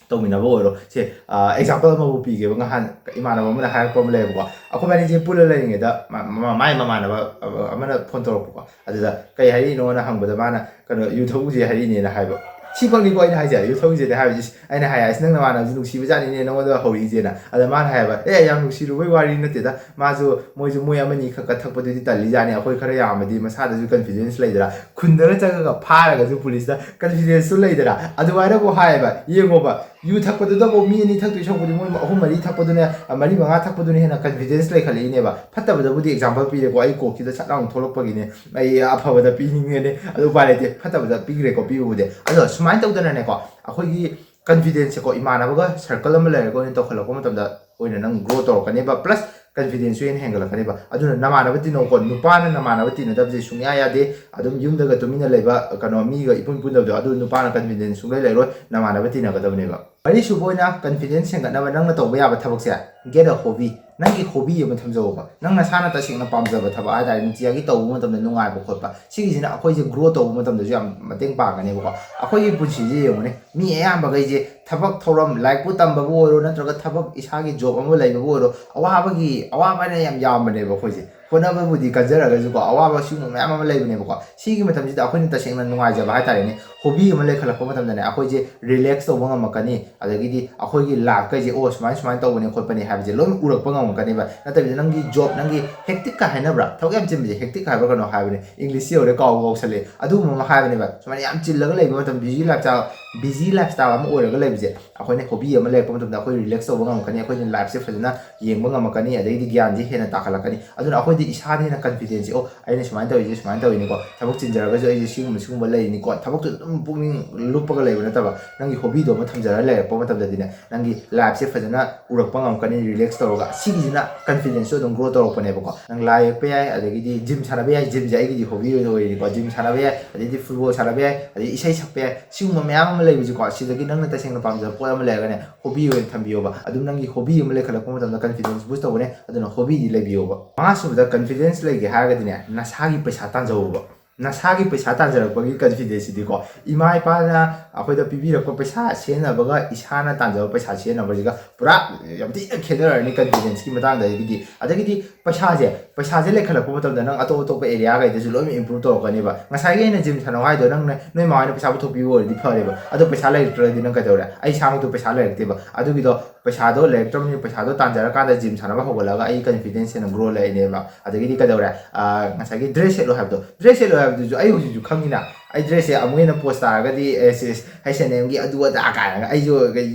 ꯇꯧꯃꯤꯟꯅꯕ ꯑꯣꯏꯔꯣ꯫ ꯁꯦ, ꯑꯦꯛꯖꯥꯝꯄꯜ ꯑꯃꯕꯨ ꯄꯤꯒꯦꯕ꯫ ꯉꯍꯥꯟ ꯏꯃꯥꯟꯅꯕ ꯑꯃꯅ ꯍꯥꯏꯔꯛꯄ ꯑꯃ ꯂꯩꯌꯦꯕꯀꯣ꯫ ꯑꯩꯈꯣꯏꯕꯥꯅꯤꯁꯦ ꯄꯨꯜꯂ ꯂꯩꯔꯤꯉꯩꯗ ꯃ-, ꯃ-, ꯃꯥꯏ ꯃꯃꯥꯟꯅꯕ ꯑꯃꯅ ꯐꯣꯟ ꯇꯧꯔꯛꯄꯀꯣ꯫ ꯑꯗꯨꯗ ꯀꯩ ꯍꯥꯏꯔꯛꯏꯅꯣꯅ ꯍꯪꯕꯗ ꯃꯥꯅ, "ꯀꯩꯅꯣ, ꯌꯨ ꯊꯛꯎꯁꯦ ꯍꯥꯏꯔꯛꯏꯅꯦꯅ" ꯍꯥꯏꯕ꯫ ꯁꯤꯐꯧꯅꯤꯀꯣ ꯑꯩꯅ ꯍꯥꯏꯁꯦ, "ꯌꯨ ꯊꯛꯎꯁꯦꯅ" ꯍꯥꯏꯕꯁꯤ꯫ ꯑꯩꯅ ꯍꯥꯏ ꯍꯥꯏꯁꯤ, "ꯅꯪ ꯅꯃꯥꯟꯅꯕꯁꯤ ꯅꯨꯡꯁꯤꯕꯖꯥꯠꯅꯤꯅꯦ ꯅꯉꯣꯟꯗ ꯍꯧꯔꯛꯏꯁꯦꯅ"꯫ ꯑꯗ ꯃꯥꯅ ꯍꯥꯏꯕ, "ꯑꯦ, ꯌꯥꯝ ꯅꯨꯡꯁꯤꯔꯨꯕꯩ ꯋꯥꯔꯤ ꯅꯠꯇꯦꯗ, ꯃꯥꯁꯨ, ꯃꯣꯏꯁꯨ ꯃꯣꯏ ꯑꯃꯅꯤ ꯈꯛ ꯀꯠꯊꯛꯄꯗꯨꯗꯤ ꯇꯜꯂꯤꯖꯥꯠꯅꯤ, ꯑꯩꯈꯣꯏ ꯈꯔ ꯌꯥꯝꯃꯗꯤ ꯃꯁꯥꯗꯁꯨ ꯀꯟꯐꯤꯗꯦꯟꯁ ꯂꯩꯗꯅ, ꯈꯨꯟꯗꯒ ꯆꯪꯉꯒ ꯐꯥꯔꯒꯁꯨ ꯄꯨꯂꯤꯁꯇ ꯀꯟꯐꯤꯗꯦꯟꯁꯁꯨ ꯂꯩꯗꯅ"꯫ ꯑꯗꯨꯃꯥꯏꯅꯕꯨ ꯍꯥꯏꯌꯦꯕ꯫ ꯌꯦꯡꯉꯣꯕ, ꯌꯨ ꯊꯛꯄꯗꯨꯗꯕꯨ ꯃꯤ ꯑꯅꯤ ꯊꯛꯇꯣꯏ ꯁꯔꯨꯛꯄꯨꯗꯤ ꯃꯣꯏ ꯑꯍꯨꯝ ꯃꯔꯤ ꯊꯛꯄꯗꯨꯅ, ꯃꯔꯤ ꯃꯉꯥ ꯊꯛꯄꯗꯨꯅ ꯍꯦꯟꯅ ꯀꯟꯐꯤꯗꯦꯟꯁ ꯂꯩꯈꯠꯂꯛꯏꯅꯦꯕ꯫ ꯐꯠꯇꯕꯗꯕꯨꯗꯤ ꯑꯦꯛꯖꯥꯝꯄꯜ ꯄꯤꯔꯦꯀꯣ, ꯑꯩ ꯀꯣꯛꯁꯤꯗ ꯁꯠ ꯂꯥꯎꯅ ꯊꯣꯛꯂꯛꯄꯒꯤꯅꯦ, ꯑꯩ ꯑꯐꯕꯗ ꯄꯤꯅꯤꯡꯉꯦꯅꯦ, ꯑꯗꯨ ꯎꯄꯥꯏ ꯂꯩꯇꯦ, ꯐꯠꯇꯕꯗ ꯄꯤꯈ꯭ꯔꯦꯀꯣ ꯄꯤꯕꯕꯨꯗꯤ꯫ ꯑꯗꯣ ꯁꯨꯃꯥꯏꯅ ꯇꯧꯗꯅꯅꯦꯀꯣ, ꯑꯩꯈꯣꯏꯒꯤ ꯀꯟꯐꯤꯗꯦꯟꯁꯁꯦꯀꯣ, ꯏꯃꯥꯟꯅꯕꯒ ꯁꯔꯀꯜ ꯑꯃ ꯂꯩꯔꯒ ꯑꯣꯏꯅ ꯇꯧꯈꯠꯂꯛꯄ ꯃꯇꯝꯗ ꯑꯣꯏꯅ ꯅꯪ ꯒ꯭ꯔꯣ ꯇꯧꯔꯛꯀꯅꯦꯕ꯫ ꯄ꯭ꯂꯁ ꯀꯟꯐꯤꯗꯦꯟꯁꯁꯨ ꯍꯦꯟꯅ ꯍꯦꯟꯒꯠꯂꯛꯀꯅꯦꯕ꯫ ꯑꯗꯨꯅ ꯅꯃꯥꯟꯅꯕ ꯇꯤꯟꯅꯧꯀꯣ꯫ ꯅꯨꯄꯥꯅ ꯅꯃꯥꯟꯅꯕ ꯇꯤꯟꯅꯗꯕꯁꯦ ꯁꯨꯡꯌꯥ ꯌꯥꯗꯦ꯫ ꯑꯗꯨꯝ ꯌꯨꯝꯗꯒ ꯇꯨꯃꯤꯟꯅ ꯂꯩꯕ, ꯀꯩꯅꯣ, ꯃꯤꯒ ꯏꯄꯨꯟ ꯄꯨꯟꯗꯕꯗꯣ, ꯑꯗꯨ ꯅꯨꯄꯥꯅ ꯀꯟꯐꯤꯗꯦꯟꯁ ꯁꯨꯡꯂꯩ ꯂꯩꯔꯣꯏ ꯅꯃꯥꯟꯅꯕ ꯇꯤꯟꯅꯒꯗꯕꯅꯦꯕ꯫ ꯃꯔꯤꯁꯨꯕ ꯑꯣꯏꯅ, ꯀꯟꯐꯤꯗꯦꯟꯁ ꯍꯦꯟꯒꯠꯅꯕ ꯅꯪꯅ ꯇꯧꯕ ꯌꯥꯕ ꯊꯕꯛꯁꯦ, get a hobby꯫ ꯅꯪꯒꯤ ꯍꯣꯕꯤ ꯑꯃ ꯊꯝꯖꯧꯕ꯫ ꯅꯪ ꯅꯁꯥꯅ ꯇꯁꯦꯡꯅ ꯄꯥꯝꯖꯕ ꯊꯕꯛ ꯍꯥꯏ ꯇꯥꯔꯦ, ꯅꯨꯡꯇꯤꯖꯥꯒꯤ ꯇꯧꯕ ꯃꯇꯝꯗ ꯅꯨꯡꯉꯥꯏꯕ ꯈꯣꯠꯄ, ꯁꯤꯒꯤꯁꯤꯅ ꯑꯩꯈꯣꯏꯁꯦ ꯒ꯭ꯔꯣ ꯇꯧꯕ ꯃꯇꯝꯗꯁꯨ ꯌꯥꯝ ꯃꯇꯦꯡ ꯄꯥꯡꯒꯅꯦꯕꯀꯣ꯫ ꯑꯩꯈꯣꯏꯒꯤ ꯄꯨꯟꯁꯤꯁꯦ ꯌꯦꯡꯉꯨꯅꯦ, ꯃꯤ ꯑꯌꯥꯝꯕꯈꯩꯁꯦ ꯊꯕꯛ ꯊꯧꯔꯝ, ꯂꯥꯏꯔꯤꯛꯄꯨ ꯇꯝꯕꯕꯨ ꯑꯣꯏꯔꯣ, ꯅꯠꯇ꯭ꯔꯒ ꯊꯕꯛ ꯏꯁꯥꯒꯤ ꯖꯣꯕ ꯑꯃ ꯂꯩꯕꯕꯨ ꯑꯣꯏꯔꯣ, ꯑꯋꯥꯕꯒꯤ, ꯑꯋꯥꯕꯅ ꯌꯥꯝ ꯌꯥꯝꯕꯅꯦꯕ ꯑꯩꯈꯣꯏꯁꯦ꯫ ꯍꯣꯠꯅꯕꯕꯨꯗꯤ ꯀꯟꯖꯔꯒꯁꯨꯀꯣ, ꯑꯋꯥꯕ ꯁꯤꯒꯨꯝꯕ ꯃꯌꯥꯝ ꯑꯃ ꯂꯩꯕꯅꯦꯕꯀꯣ꯫ ꯁꯤꯒꯤ ꯃꯇꯝꯁꯤꯗ ꯑꯩꯈꯣꯏꯅ ꯇꯁꯦꯡꯅ ꯅꯨꯡꯉꯥꯏꯖꯕ ꯍꯥꯏ ꯇꯥꯔꯦꯅꯦ, ꯍꯣꯕꯤ ꯑꯃ ꯂꯩꯈꯠꯂꯛꯄ ꯃꯇꯝꯗꯅꯦ, ꯑꯩꯈꯣꯏꯁꯦ ꯔꯤꯂꯦꯛꯁ ꯇꯧꯕ ꯉꯝꯃꯛꯀꯅꯤ꯫ ꯑꯗꯒꯤꯗꯤ ꯑꯩꯈꯣꯏꯒꯤ ꯂꯥꯏꯐꯀꯩꯁꯦ, "ꯑꯣ, ꯁꯨꯃꯥꯏ ꯁꯨꯃꯥꯏꯅ ꯇꯧꯕꯅꯦ ꯈꯣꯠꯄꯅꯦ" ꯍꯥꯏꯕꯁꯦ ꯂꯣꯏꯅ ꯎꯔꯛꯄ ꯉꯝꯃꯛꯀꯅꯦꯕ꯫ ꯅꯠꯇꯕꯤꯗ ꯅꯪꯒꯤ ꯖꯣꯕ, ꯅꯪꯒꯤ ꯍꯦꯛꯇꯤꯛꯀ ꯍꯥꯏꯅꯕ꯭ꯔꯥ? ꯊꯕꯛ ꯌꯥꯝ ꯆꯤꯟꯕꯁꯦ ꯍꯦꯛꯇꯤꯛ ꯍꯥꯏꯕ꯭ꯔꯥ ꯀꯩꯅꯣ ꯍꯥꯏꯕꯅꯦ, ꯏꯪꯂꯤꯁꯁꯤ ꯌꯧꯔꯦ, ꯀꯥꯎꯕ ꯀꯥꯎꯁꯜꯂꯦ꯫ ꯑꯗꯨꯒꯨꯝꯕ ꯑꯃ ꯍꯥꯏꯕꯅꯦꯕ꯫ ꯁꯨꯃꯥꯏꯅ ꯌꯥꯝ ꯆꯤꯜꯂꯒ ꯂꯩꯕ ꯃꯇꯝ, busy life style, busy life style ꯑꯃ ꯑꯣꯏꯔꯒ ꯂꯩꯕꯁꯦ, ꯑꯩꯈꯣꯏꯅ ꯍꯣꯕꯤ ꯑꯃ ꯂꯩꯔꯛꯄ ꯃꯇꯝꯗ ꯑꯩꯈꯣꯏ ꯔꯤꯂꯦꯛꯁ ꯇꯧꯕ ꯉꯝꯃꯛꯀꯅꯤ, ꯑꯩꯈꯣꯏꯅ ꯂꯥꯏꯐꯁꯦ ꯐꯖꯅ ꯌꯦꯡꯕ ꯉꯝꯃꯛꯀꯅꯤ, ꯑꯗꯒꯤꯗꯤ ꯒ꯭ꯌꯥꯟꯁꯦ ꯍꯦꯟꯅ ꯇꯥꯈꯠꯂꯛꯀꯅꯤ꯫ ꯑꯗꯨꯅ ꯑꯩꯈꯣꯏꯗꯤ ꯏꯁꯥꯗ ꯍꯦꯟꯅ ꯀꯟꯐꯤꯗꯦꯟꯁꯁꯦ, "ꯑꯣ, ꯑꯩꯅ ꯁꯨꯃꯥꯏꯅ ꯇꯧꯔꯤꯁꯦ ꯁꯨꯃꯥꯏꯅ ꯇꯧꯔꯤꯅꯤꯀꯣ, ꯊꯕꯛ ꯆꯤꯟꯖꯔꯒꯁꯨ ꯑꯩꯁꯦ ꯁꯤꯒꯨꯝꯕ ꯁꯤꯒꯨꯝꯕ ꯂꯩꯔꯤꯅꯤꯀꯣ", ꯊꯕꯛꯇꯨꯗ ꯑꯗꯨꯝ ꯄꯨꯛꯅꯤꯡ ꯂꯨꯞꯄꯒ ꯂꯩꯕ ꯅꯠꯇꯕ, ꯅꯪꯒꯤ ꯍꯣꯕꯤꯗꯣ ꯑꯃ ꯊꯝꯖꯔꯒ ꯂꯩꯔꯛꯄ ꯃꯇꯝꯗꯗꯤꯅꯦ, ꯅꯪꯒꯤ ꯂꯥꯏꯐꯁꯦ ꯐꯖꯅ ꯎꯔꯛꯄ ꯉꯝꯃꯛꯀꯅꯤ, ꯔꯤꯂꯦꯛꯁ ꯇꯧꯔꯒ꯫ ꯁꯤꯒꯤꯁꯤꯅ ꯀꯟꯐꯤꯗꯦꯟꯁꯁꯨ ꯑꯗꯨꯝ ꯒ꯭ꯔꯣ ꯇꯧꯔꯛꯄꯅꯦꯕꯀꯣ꯫ ꯅꯪ ꯂꯥꯏ ꯌꯦꯛꯄ ꯌꯥꯏ, ꯑꯗꯒꯤꯗꯤ ꯖꯤꯝ ꯁꯥꯟꯅꯕ ꯌꯥꯏ꯫ ꯖꯤꯝꯁꯦ ꯑꯩꯒꯤꯗꯤ ꯍꯣꯕꯤ ꯑꯣꯏꯅ ꯑꯣꯏꯔꯤꯅꯤꯀꯣ꯫ ꯖꯤꯝ ꯁꯥꯟꯅꯕ ꯌꯥꯏ, ꯑꯗꯩꯗꯤ ꯐꯨꯠꯕꯣꯜ ꯁꯥꯟꯅꯕ ꯌꯥꯏ, ꯑꯗꯩ ꯏꯁꯩ ꯁꯛꯄ ꯌꯥꯏ꯫ ꯁꯤꯒꯨꯝꯕ ꯃꯌꯥꯝ ꯑꯃ ꯂꯩꯕꯁꯦꯀꯣ, ꯁꯤꯗꯒꯤ ꯅꯪꯅ ꯇꯁꯦꯡꯅ ꯄꯥꯝꯖꯕ ꯄꯣꯠ ꯑꯃ ꯂꯩꯔꯒꯅꯦ, ꯍꯣꯕꯤ ꯑꯣꯏꯅ ꯊꯝꯕꯤꯌꯣꯕ꯫ ꯑꯗꯨꯝ ꯅꯪꯒꯤ ꯍꯣꯕꯤ ꯑꯃ ꯂꯩꯈꯠꯂꯛꯄ ꯃꯇꯝꯗ ꯀꯟꯐꯤꯗꯦꯟꯁ ꯕꯨꯁ ꯇꯧꯕꯅꯦ꯫ ꯑꯗꯨꯅ ꯍꯣꯕꯤꯗꯤ ꯂꯩꯕꯤꯌꯣꯕ꯫ ꯃꯉꯥꯁꯨꯕꯗ, ꯀꯟꯐꯤꯗꯦꯟꯁ ꯂꯩꯒꯦ ꯍꯥꯏꯔꯒꯗꯤꯅꯦ, ꯅꯁꯥꯒꯤ ꯄꯩꯁꯥ ꯇꯥꯟꯖꯧꯕ꯫ ꯅꯁꯥꯒꯤ ꯄꯩꯁꯥ ꯇꯥꯟꯖꯔꯛꯄꯒꯤ ꯀꯟꯐꯤꯗꯦꯟꯁꯁꯤꯗꯤꯀꯣ, ꯏꯃꯥ ꯏꯄꯥꯅ ꯑꯩꯈꯣꯏꯗ ꯄꯤꯕꯤꯔꯛꯄ ꯄꯩꯁꯥ ꯁꯤꯖꯤꯟꯅꯕꯒ ꯏꯁꯥꯅ ꯇꯥꯟꯖꯕ ꯄꯩꯁꯥ ꯁꯤꯖꯤꯟꯅꯕꯁꯤꯒ ꯄꯨꯔꯥ ꯌꯥꯝ ꯊꯤꯅ ꯈꯦꯠꯅꯔꯅꯤ ꯀꯟꯐꯤꯗꯦꯟꯁꯀꯤ ꯃꯇꯥꯡꯗꯒꯤꯗꯤ꯫ ꯑꯗꯒꯤꯗꯤ ꯄꯩꯁꯥꯁꯦ, ꯄꯩꯁꯥꯁꯦ ꯂꯩꯈꯠꯂꯛꯄ ꯃꯇꯝꯗ ꯅꯪ ꯑꯇꯣꯞ ꯑꯇꯣꯞꯄ ꯑꯦꯔꯤꯌꯥꯈꯩꯗꯁꯨ ꯂꯣꯏꯅ ꯏꯝꯄ꯭ꯔꯨꯞ ꯇꯧꯔꯛꯀꯅꯦꯕ꯫ ꯉꯁꯥꯏꯒꯤ ꯑꯩꯅ ꯖꯤꯝ ꯁꯥꯟꯅꯧ ꯍꯥꯏꯗꯣ, ꯅꯪꯅ, ꯅꯣꯏ ꯃꯥ ꯍꯣꯏꯅ ꯄꯩꯁꯥ ꯄꯨꯊꯣꯛꯄꯤꯕ ꯑꯣꯏꯔꯗꯤ ꯐꯔꯦꯕ, ꯑꯗꯣ ꯄꯩꯁꯥ ꯂꯩꯔꯛꯇ꯭ꯔꯗꯤ ꯅꯪ ꯀꯩꯗꯧꯔꯦ? ꯑꯩ ꯏꯁꯥꯃꯛꯇꯣ ꯄꯩꯁꯥ ꯂꯩꯔꯛꯇꯦꯕ꯫ ꯑꯗꯨꯒꯤꯗꯣ, ꯄꯩꯁꯥꯗꯣ ꯂꯩꯔꯛꯇ꯭ꯔꯕꯅꯤꯅ, ꯄꯩꯁꯥꯗꯣ ꯇꯥꯟꯖꯔꯀꯥꯟꯗ ꯖꯤꯝ ꯁꯥꯟꯅꯕ ꯍꯧꯒꯠꯂꯒ ꯑꯩ ꯀꯟꯐꯤꯗꯦꯟꯁ ꯍꯦꯟꯅ ꯒ꯭ꯔꯣ ꯂꯩꯔꯅꯦꯕ꯫ ꯑꯗꯒꯤꯗꯤ ꯀꯩꯗꯧꯔꯦ? ꯑꯥ, ꯉꯁꯥꯏꯒꯤ ꯗ꯭ꯔꯦꯁ ꯁꯦꯠꯂꯣ ꯍꯥꯏꯕꯗꯣ, ꯗ꯭ꯔꯦꯁ ꯁꯦꯠꯂꯣ ꯍꯥꯏꯕꯗꯨꯁꯨ ꯑꯩ ꯍꯧꯖꯤꯛꯁꯨ ꯈꯪꯉꯤꯅ, ꯑꯩ ꯗ꯭ꯔꯦꯁꯁꯦ ꯑꯃꯨꯛ ꯍꯦꯟꯅ ꯄꯣꯁ ꯇꯥꯔꯒꯗꯤ ꯑꯦꯁ ꯑꯦꯁ ꯍꯩꯁ ꯑꯦꯟ ꯑꯦꯝꯒꯤ ꯑꯗꯨ ꯑꯗꯥ ꯀꯥꯏꯅꯒ ꯑꯩꯁꯨ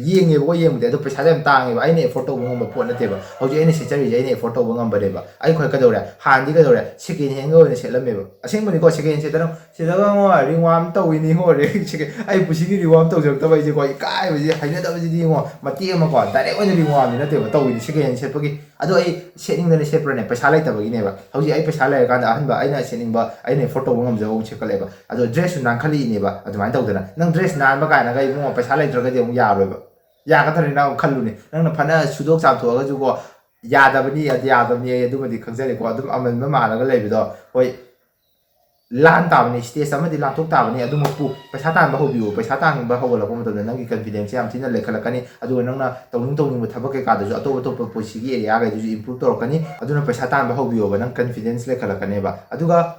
ꯌꯦꯡꯉꯦꯕꯀꯣ꯫ ꯌꯦꯡꯕꯗꯤ ꯑꯗꯣ ꯄꯩꯁꯥꯗꯣ ꯌꯥꯝ ꯇꯥꯡꯉꯦꯕ, ꯑꯩꯅ ꯑꯦꯐꯣꯔꯠ ꯇꯧꯕ ꯉꯝꯕ ꯄꯣꯠ ꯅꯠꯇꯦꯕ꯫ ꯍꯧꯖꯤꯛ ꯑꯩꯅ ꯁꯦꯠꯆꯔꯤꯁꯦ ꯑꯩꯅ ꯑꯦꯐꯣꯔꯠ ꯇꯧꯕ ꯉꯝꯕꯅꯦꯕ꯫ ꯑꯩ ꯈ꯭ꯋꯥꯏ ꯀꯩꯗꯧꯔꯦ, ꯍꯥꯟꯅꯗꯤ ꯀꯩꯗꯧꯔꯦ, ꯁꯦꯀꯦꯟ ꯍꯦꯟꯒ ꯑꯣꯏꯅ ꯁꯦꯠꯂꯝꯃꯦꯕ꯫ ꯑꯁꯦꯡꯕꯅꯤꯀꯣ, ꯁꯦꯀꯦꯟ ꯍꯦꯟ ꯁꯦꯠꯇꯅ ꯁꯤꯗꯒ ꯑꯃꯨꯛ ꯔꯤꯋꯥꯝ ꯇꯧꯏꯅꯤ ꯍꯣꯔꯦ꯫ ꯑꯩ ꯄꯨꯟꯁꯤꯒꯤ ꯔꯤꯋꯥꯝ ꯇꯧꯖꯔꯛꯇꯕ ꯑꯩꯁꯦꯀꯣ, ꯏꯀꯥꯏꯕꯁꯦ, ꯍꯩꯅꯗꯕꯁꯤꯗꯤ ꯌꯦꯡꯉꯣ, ꯃꯇꯦꯛ ꯑꯃꯀꯣ, ꯗꯥꯏꯔꯦꯛ ꯑꯣꯏꯅ ꯔꯤꯋꯥꯝꯗꯤ ꯅꯠꯇꯦꯕ ꯇꯧꯏꯅꯤ ꯁꯦꯀꯦꯟ ꯍꯦꯟ ꯁꯦꯠꯄꯒꯤ꯫ ꯑꯗꯣ ꯑꯩ ꯁꯦꯠꯅꯤꯡꯗꯅ ꯁꯦꯠꯄ꯭ꯔꯅꯦ? ꯄꯩꯁꯥ ꯂꯩꯇꯕꯒꯤꯅꯦꯕ꯫ ꯍꯧꯖꯤꯛ ꯑꯩ ꯄꯩꯁꯥ ꯂꯩꯔꯀꯥꯟꯗ ꯑꯍꯟꯕ ꯑꯩꯅ ꯁꯦꯠꯅꯤꯡꯕ, ꯑꯩꯅ ꯑꯦꯐꯣꯔꯠ ꯇꯧꯕ ꯉꯝꯖꯕ ꯑꯃꯨꯛ ꯁꯦꯠꯀꯠꯂꯦꯕ꯫ ꯑꯗꯣ ꯗ꯭ꯔꯦꯁꯁꯨ ꯅꯥꯟꯈꯠꯂꯛꯏꯅꯦꯕ꯫ ꯑꯗꯨꯃꯥꯏꯅ ꯇꯧꯗꯅ ꯅꯪ ꯗ꯭ꯔꯦꯁ ꯅꯥꯟꯕ ꯀꯥꯏꯅꯒ ꯏꯕꯨꯡꯉꯣ ꯄꯩꯁꯥ ꯂꯩꯇ꯭ꯔꯒꯗꯤ ꯑꯃꯨꯛ ꯌꯥꯔꯣꯏꯕ꯫ ꯌꯥꯒꯗ꯭ꯔꯅꯤ ꯅꯪ ꯈꯜꯂꯨꯅꯦ, ꯅꯪꯅ ꯐꯅ ꯁꯨꯗꯣꯛ ꯆꯥꯝꯊꯣꯛꯑꯒꯁꯨꯀꯣ, ꯌꯥꯗꯕꯅꯤ, ꯑꯗꯨ ꯌꯥꯗꯕꯅꯤ, ꯑꯩ ꯑꯗꯨꯃꯗꯤ ꯈꯪꯖꯔꯦꯀꯣ꯫ ꯑꯗꯨꯝ ꯑꯃꯟꯕ ꯃꯥꯜꯂꯒ ꯂꯩꯕꯗꯣ, ꯍꯣꯏ, ꯂꯥꯟ ꯇꯥꯕꯅꯤ, ꯁ꯭ꯇꯦꯖ ꯑꯃꯗꯤ ꯂꯥꯟꯊꯣꯛ ꯇꯥꯕꯅꯤ꯫ ꯑꯗꯨꯃꯛꯄꯨ ꯄꯩꯁꯥ ꯇꯥꯟꯕ ꯍꯧꯕꯤꯌꯨ꯫ ꯄꯩꯁꯥ ꯇꯥꯟꯕ ꯍꯧꯒꯠꯂꯛꯄ ꯃꯇꯝꯗ ꯅꯪꯒꯤ ꯀꯟꯐꯤꯗꯦꯟꯁꯁꯦ ꯌꯥꯝ ꯊꯤꯅ ꯂꯩꯈꯠꯂꯛꯀꯅꯤ꯫ ꯑꯗꯨꯒ ꯅꯪꯅ ꯇꯧꯅꯤꯡ ꯇꯧꯅꯤꯡꯕ ꯊꯕꯛ ꯀꯩꯀꯥꯗꯁꯨ, ꯑꯇꯣꯞ ꯑꯇꯣꯞꯄ ꯄꯨꯟꯁꯤꯒꯤ ꯑꯦꯔꯤꯌꯥꯈꯩꯗꯁꯨ ꯏꯝꯄ꯭ꯔꯨꯞ ꯇꯧꯔꯛꯀꯅꯤ꯫ ꯑꯗꯨꯅ ꯄꯩꯁꯥ ꯇꯥꯟꯕ ꯍꯧꯕꯤꯌꯣꯕ, ꯅꯪ ꯀꯟꯐꯤꯗꯦꯟꯁ ꯂꯩꯈꯠꯂꯛꯀꯅꯦꯕ꯫ ꯑꯗꯨꯒ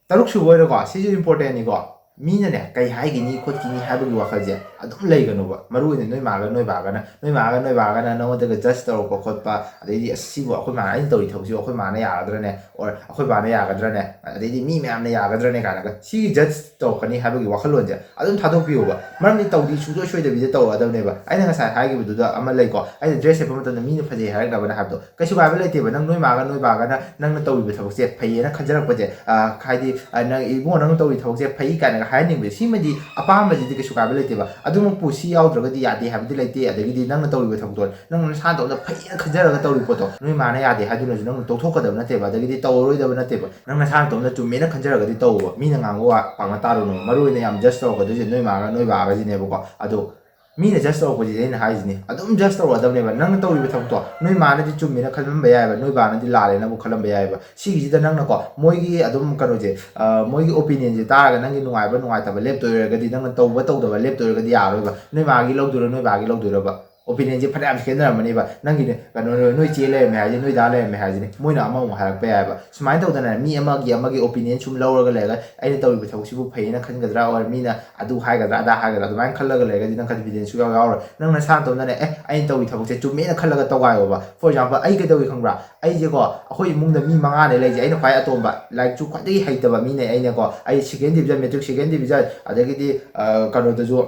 ꯇꯔꯨꯛ ꯁꯨꯕ ꯑꯣꯏꯅꯀꯣ, ꯁꯤꯁꯨ ꯏꯝꯄꯣꯔꯇꯦꯟꯅꯤꯀꯣ꯫ ꯃꯤꯅꯅꯦ ꯀꯩ ꯍꯥꯏꯒꯤꯅꯤ ꯈꯣꯠꯈꯤꯅꯤ ꯍꯥꯏꯕꯒꯤ ꯋꯥꯈꯜꯁꯦ ꯑꯗꯨꯝ ꯂꯩꯒꯅꯨꯕ꯫ ꯃꯔꯨ ꯑꯣꯏꯅ ꯅꯣꯏ ꯃꯥꯒ ꯅꯣꯏ ꯕꯥꯒꯅ, ꯅꯣꯏ ꯃꯥꯒ ꯅꯣꯏ ꯕꯥꯒꯅ ꯅꯉꯣꯟꯗꯒ ꯖꯁ ꯇꯧꯔꯛꯄ ꯈꯣꯠꯄ, ꯑꯗꯩꯗꯤ "ꯑꯁ, ꯁꯤꯕꯨ ꯑꯩꯈꯣꯏ ꯃꯥꯅ, ꯑꯩꯅ ꯇꯧꯔꯤ ꯊꯕꯛꯁꯤꯕꯨ ꯑꯩꯈꯣꯏ ꯃꯥꯅ ꯌꯥꯒꯗ꯭ꯔꯅꯦ?" ꯑꯣꯔ "ꯑꯩꯈꯣꯏ ꯕꯥꯅ ꯌꯥꯒꯗ꯭ꯔꯅꯦ?" ꯑꯗꯩꯗꯤ "ꯃꯤ ꯃꯌꯥꯝꯅ ꯌꯥꯒꯗ꯭ꯔꯅꯦ?" ꯀꯥꯏꯅꯒ ꯁꯤꯒꯤ ꯖꯁ ꯇꯧꯔꯛꯀꯅꯤ ꯍꯥꯏꯕꯒꯤ ꯋꯥꯈꯜꯂꯣꯟꯁꯦ ꯑꯗꯨꯝ ꯊꯥꯗꯣꯛꯄꯤꯌꯣꯕ꯫ ꯃꯔꯝꯗꯤ ꯇꯧꯗꯤ ꯁꯨꯡꯁꯣꯏ ꯁꯣꯏꯗꯕꯤꯗ ꯇꯧꯔꯛꯑꯗꯕꯅꯦꯕ꯫ ꯑꯩꯅ ꯉꯁꯥꯏ ꯍꯥꯏꯈꯤꯕꯗꯨꯗ ꯑꯃ ꯂꯩꯀꯣ, ꯑꯩꯅ ꯗ꯭ꯔꯦꯁ ꯁꯦꯠꯄ ꯃꯇꯝꯗ ꯃꯤꯅ ꯐꯖꯩ ꯍꯥꯏꯔꯛꯅꯕꯅꯦ ꯍꯥꯏꯕꯗꯣ꯫ ꯀꯩꯁꯨ ꯀꯥꯏꯕ ꯂꯩꯇꯦꯕ꯫ ꯅꯪ ꯅꯣꯏ ꯃꯥꯒ ꯅꯣꯏ ꯕꯥꯒꯅ ꯅꯪꯅ ꯇꯧꯔꯤꯕ ꯊꯕꯛꯁꯦ ꯐꯩꯌꯦꯅ ꯈꯟꯖꯔꯛꯄꯁꯦ, ꯑ, ꯍꯥꯏꯗꯤ, ꯑ, ꯅꯪ, "ꯏꯕꯨꯡꯉꯣ, ꯅꯪꯅ ꯇꯧꯔꯤ ꯊꯕꯛꯁꯦ ꯐꯩ" ꯀꯥꯏꯅꯒ ꯍꯥꯏꯍꯟꯅꯤꯡꯕꯁꯦ, ꯁꯤꯃꯗꯤ ꯑꯄꯥꯝꯕꯁꯤꯗꯤ ꯀꯩꯁꯨ ꯀꯥꯏꯕ ꯂꯩꯇꯦꯕ꯫ ꯑꯗꯨꯃꯛꯄꯨ ꯁꯤ ꯌꯥꯎꯗ꯭ꯔꯒꯗꯤ ꯌꯥꯗꯦ ꯍꯥꯏꯕꯗꯤ ꯂꯩꯇꯦ꯫ ꯑꯗꯒꯤꯗꯤ ꯅꯪꯅ ꯇꯧꯔꯤꯕ ꯊꯕꯛꯇꯣ ꯅꯪ ꯅꯁꯥ ꯅꯇꯣꯝꯇ ꯐꯩꯌꯦꯅ ꯈꯟꯖꯔꯒ ꯇꯧꯔꯤ ꯄꯣꯠꯇꯣ ꯅꯣꯏ ꯃꯥꯅ ꯌꯥꯗꯦ ꯍꯥꯏꯗꯨꯅꯁꯨ ꯅꯪꯅ ꯇꯣꯛꯊꯣꯛꯀꯗꯕ ꯅꯠꯇꯦꯕ, ꯑꯗꯒꯤꯗꯤ ꯇꯧꯔꯔꯣꯏꯗꯕ ꯅꯠꯇꯦꯕ꯫ ꯅꯪ ꯅꯁꯥ ꯅꯇꯣꯝꯇ ꯆꯨꯝꯃꯦꯅ ꯈꯟꯖꯔꯒꯗꯤ ꯇꯧꯋꯣ, ꯃꯤꯅ ꯉꯥꯡꯕ ꯋꯥ ꯄꯥꯡꯅ ꯇꯥꯔꯨꯅꯣ꯫ ꯃꯔꯨ ꯑꯣꯏꯅ ꯌꯥꯝ ꯖꯁ ꯇꯧꯔꯛꯀꯗꯣꯏꯁꯦ ꯅꯣꯏ ꯃꯥꯒ ꯅꯣꯏ ꯕꯥꯒꯁꯤꯅꯦꯕꯀꯣ꯫ ꯑꯗꯣ ꯃꯤꯅ ꯖꯁ ꯇꯧꯔꯛꯄꯁꯤꯗꯤ ꯑꯩꯅ ꯍꯥꯏꯁꯤꯅꯤ, ꯑꯗꯨꯝ ꯖꯁ ꯇꯧꯔꯛꯑꯗꯕꯅꯦꯕ꯫ ꯅꯪꯅ ꯇꯧꯔꯤꯕ ꯊꯕꯛꯇꯣ ꯅꯣꯏ ꯃꯥꯅꯗꯤ ꯆꯨꯝꯃꯦꯅ ꯈꯜꯂꯝꯕ ꯌꯥꯏꯑꯕ, ꯅꯣꯏ ꯕꯥꯅꯗꯤ ꯂꯥꯜꯂꯦꯅꯕꯨ ꯈꯜꯂꯝꯕ ꯌꯥꯏꯑꯕ꯫ ꯁꯤꯒꯤꯁꯤꯗ ꯅꯪꯅꯀꯣ ꯃꯣꯏꯒꯤ ꯑꯗꯨꯝ ꯀꯩꯅꯣꯁꯦ, ꯑ, ꯃꯣꯏꯒꯤ ꯑꯣꯄꯤꯅꯤꯌꯟꯁꯦ ꯇꯥꯔꯒ ꯅꯪꯒꯤ ꯅꯨꯡꯉꯥꯏꯕ ꯅꯨꯡꯉꯥꯏꯇꯕ ꯂꯦꯞꯇꯣꯏ ꯑꯣꯏꯔꯒꯗꯤ, ꯅꯪꯅ ꯇꯧꯕ ꯇꯧꯗꯕ ꯂꯦꯞꯇꯣꯏ ꯑꯣꯏꯔꯒꯗꯤ ꯌꯥꯔꯣꯏꯕ꯫ ꯅꯣꯏ ꯃꯥꯒꯤ ꯂꯧꯗꯣꯏꯔꯣ, ꯅꯣꯏ ꯕꯥꯒꯤ ꯂꯧꯗꯣꯏꯔꯣꯕ? ꯑꯣꯄꯤꯅꯤꯌꯟꯁꯦ ꯐꯅꯌꯥꯝ ꯈꯦꯠꯅꯔꯝꯃꯅꯦꯕ꯫ ꯅꯪꯒꯤꯅꯦ ꯀꯩꯅꯣ, ꯅꯣꯏ ꯆꯦ ꯂꯩꯔꯝꯃꯦ ꯍꯥꯏꯁꯦ, ꯅꯣꯏ ꯗꯥ ꯂꯩꯔꯝꯃꯦ ꯍꯥꯏꯁꯤꯅꯦ, ꯃꯣꯏꯅ ꯑꯃꯃꯨꯛ ꯍꯥꯏꯔꯛꯄ ꯌꯥꯏꯑꯕ꯫ ꯁꯨꯃꯥꯏꯅ ꯇꯧꯗꯅ ꯃꯤ ꯑꯃꯒꯤ ꯑꯃꯒꯤ ꯑꯣꯄꯤꯅꯤꯌꯟ ꯁꯨꯝ ꯂꯧꯔꯒ ꯂꯩꯔꯒ ꯑꯩꯅ ꯇꯧꯔꯤꯕ ꯊꯕꯛꯁꯤꯕꯨ ꯐꯩꯌꯦꯅ ꯈꯟꯒꯗ꯭ꯔꯥ, or ꯃꯤꯅ ꯑꯗꯨ ꯍꯥꯏꯒꯗ꯭ꯔꯥ ꯑꯗꯥ ꯍꯥꯏꯒꯗ꯭ꯔꯥ, ꯑꯗꯨꯃꯥꯏꯅ ꯈꯜꯂꯒ ꯂꯩꯔꯒꯗꯤ ꯅꯪ ꯀꯟꯐꯤꯗꯦꯟꯁ ꯁꯨꯡꯌꯥꯎ ꯌꯥꯎꯔꯣꯏ꯫ ꯅꯪ ꯅꯁꯥ ꯅꯇꯣꯝꯇꯅꯦ, "ꯑꯦ, ꯑꯩꯅ ꯇꯧꯔꯤ ꯊꯕꯛꯁꯦ ꯆꯨꯝꯃꯦꯅ" ꯈꯜꯂꯒ ꯇꯧꯒꯥꯏꯌꯣꯕ꯫ ꯐꯣꯔ ꯑꯦꯛꯖꯥꯝꯄꯜ, ꯑꯩ ꯀꯩꯗꯧꯏ ꯈꯪꯕ꯭ꯔꯥ? ꯑꯩꯁꯦꯀꯣ, ꯑꯩꯈꯣꯏ ꯏꯃꯨꯡꯗ ꯃꯤ ꯃꯉꯥꯅꯦ ꯂꯩꯁꯦ, ꯑꯩꯅ ꯈ꯭ꯋꯥꯏ ꯑꯇꯣꯝꯕ, ꯂꯥꯏꯔꯤꯛꯁꯨ ꯈ꯭ꯋꯥꯏꯗꯒꯤ ꯍꯩꯇꯕ ꯃꯤꯅꯦ ꯑꯩꯅꯀꯣ꯫ ꯑꯩ ꯁꯦꯀꯦꯟ ꯗꯤꯕꯤꯖꯟ, ꯃꯦꯇ꯭ꯔꯤꯛ ꯁꯦꯀꯦꯟ ꯗꯤꯕꯤꯖꯟ, ꯑꯗꯒꯤꯗꯤ ꯀꯩꯅꯣꯗꯁꯨ,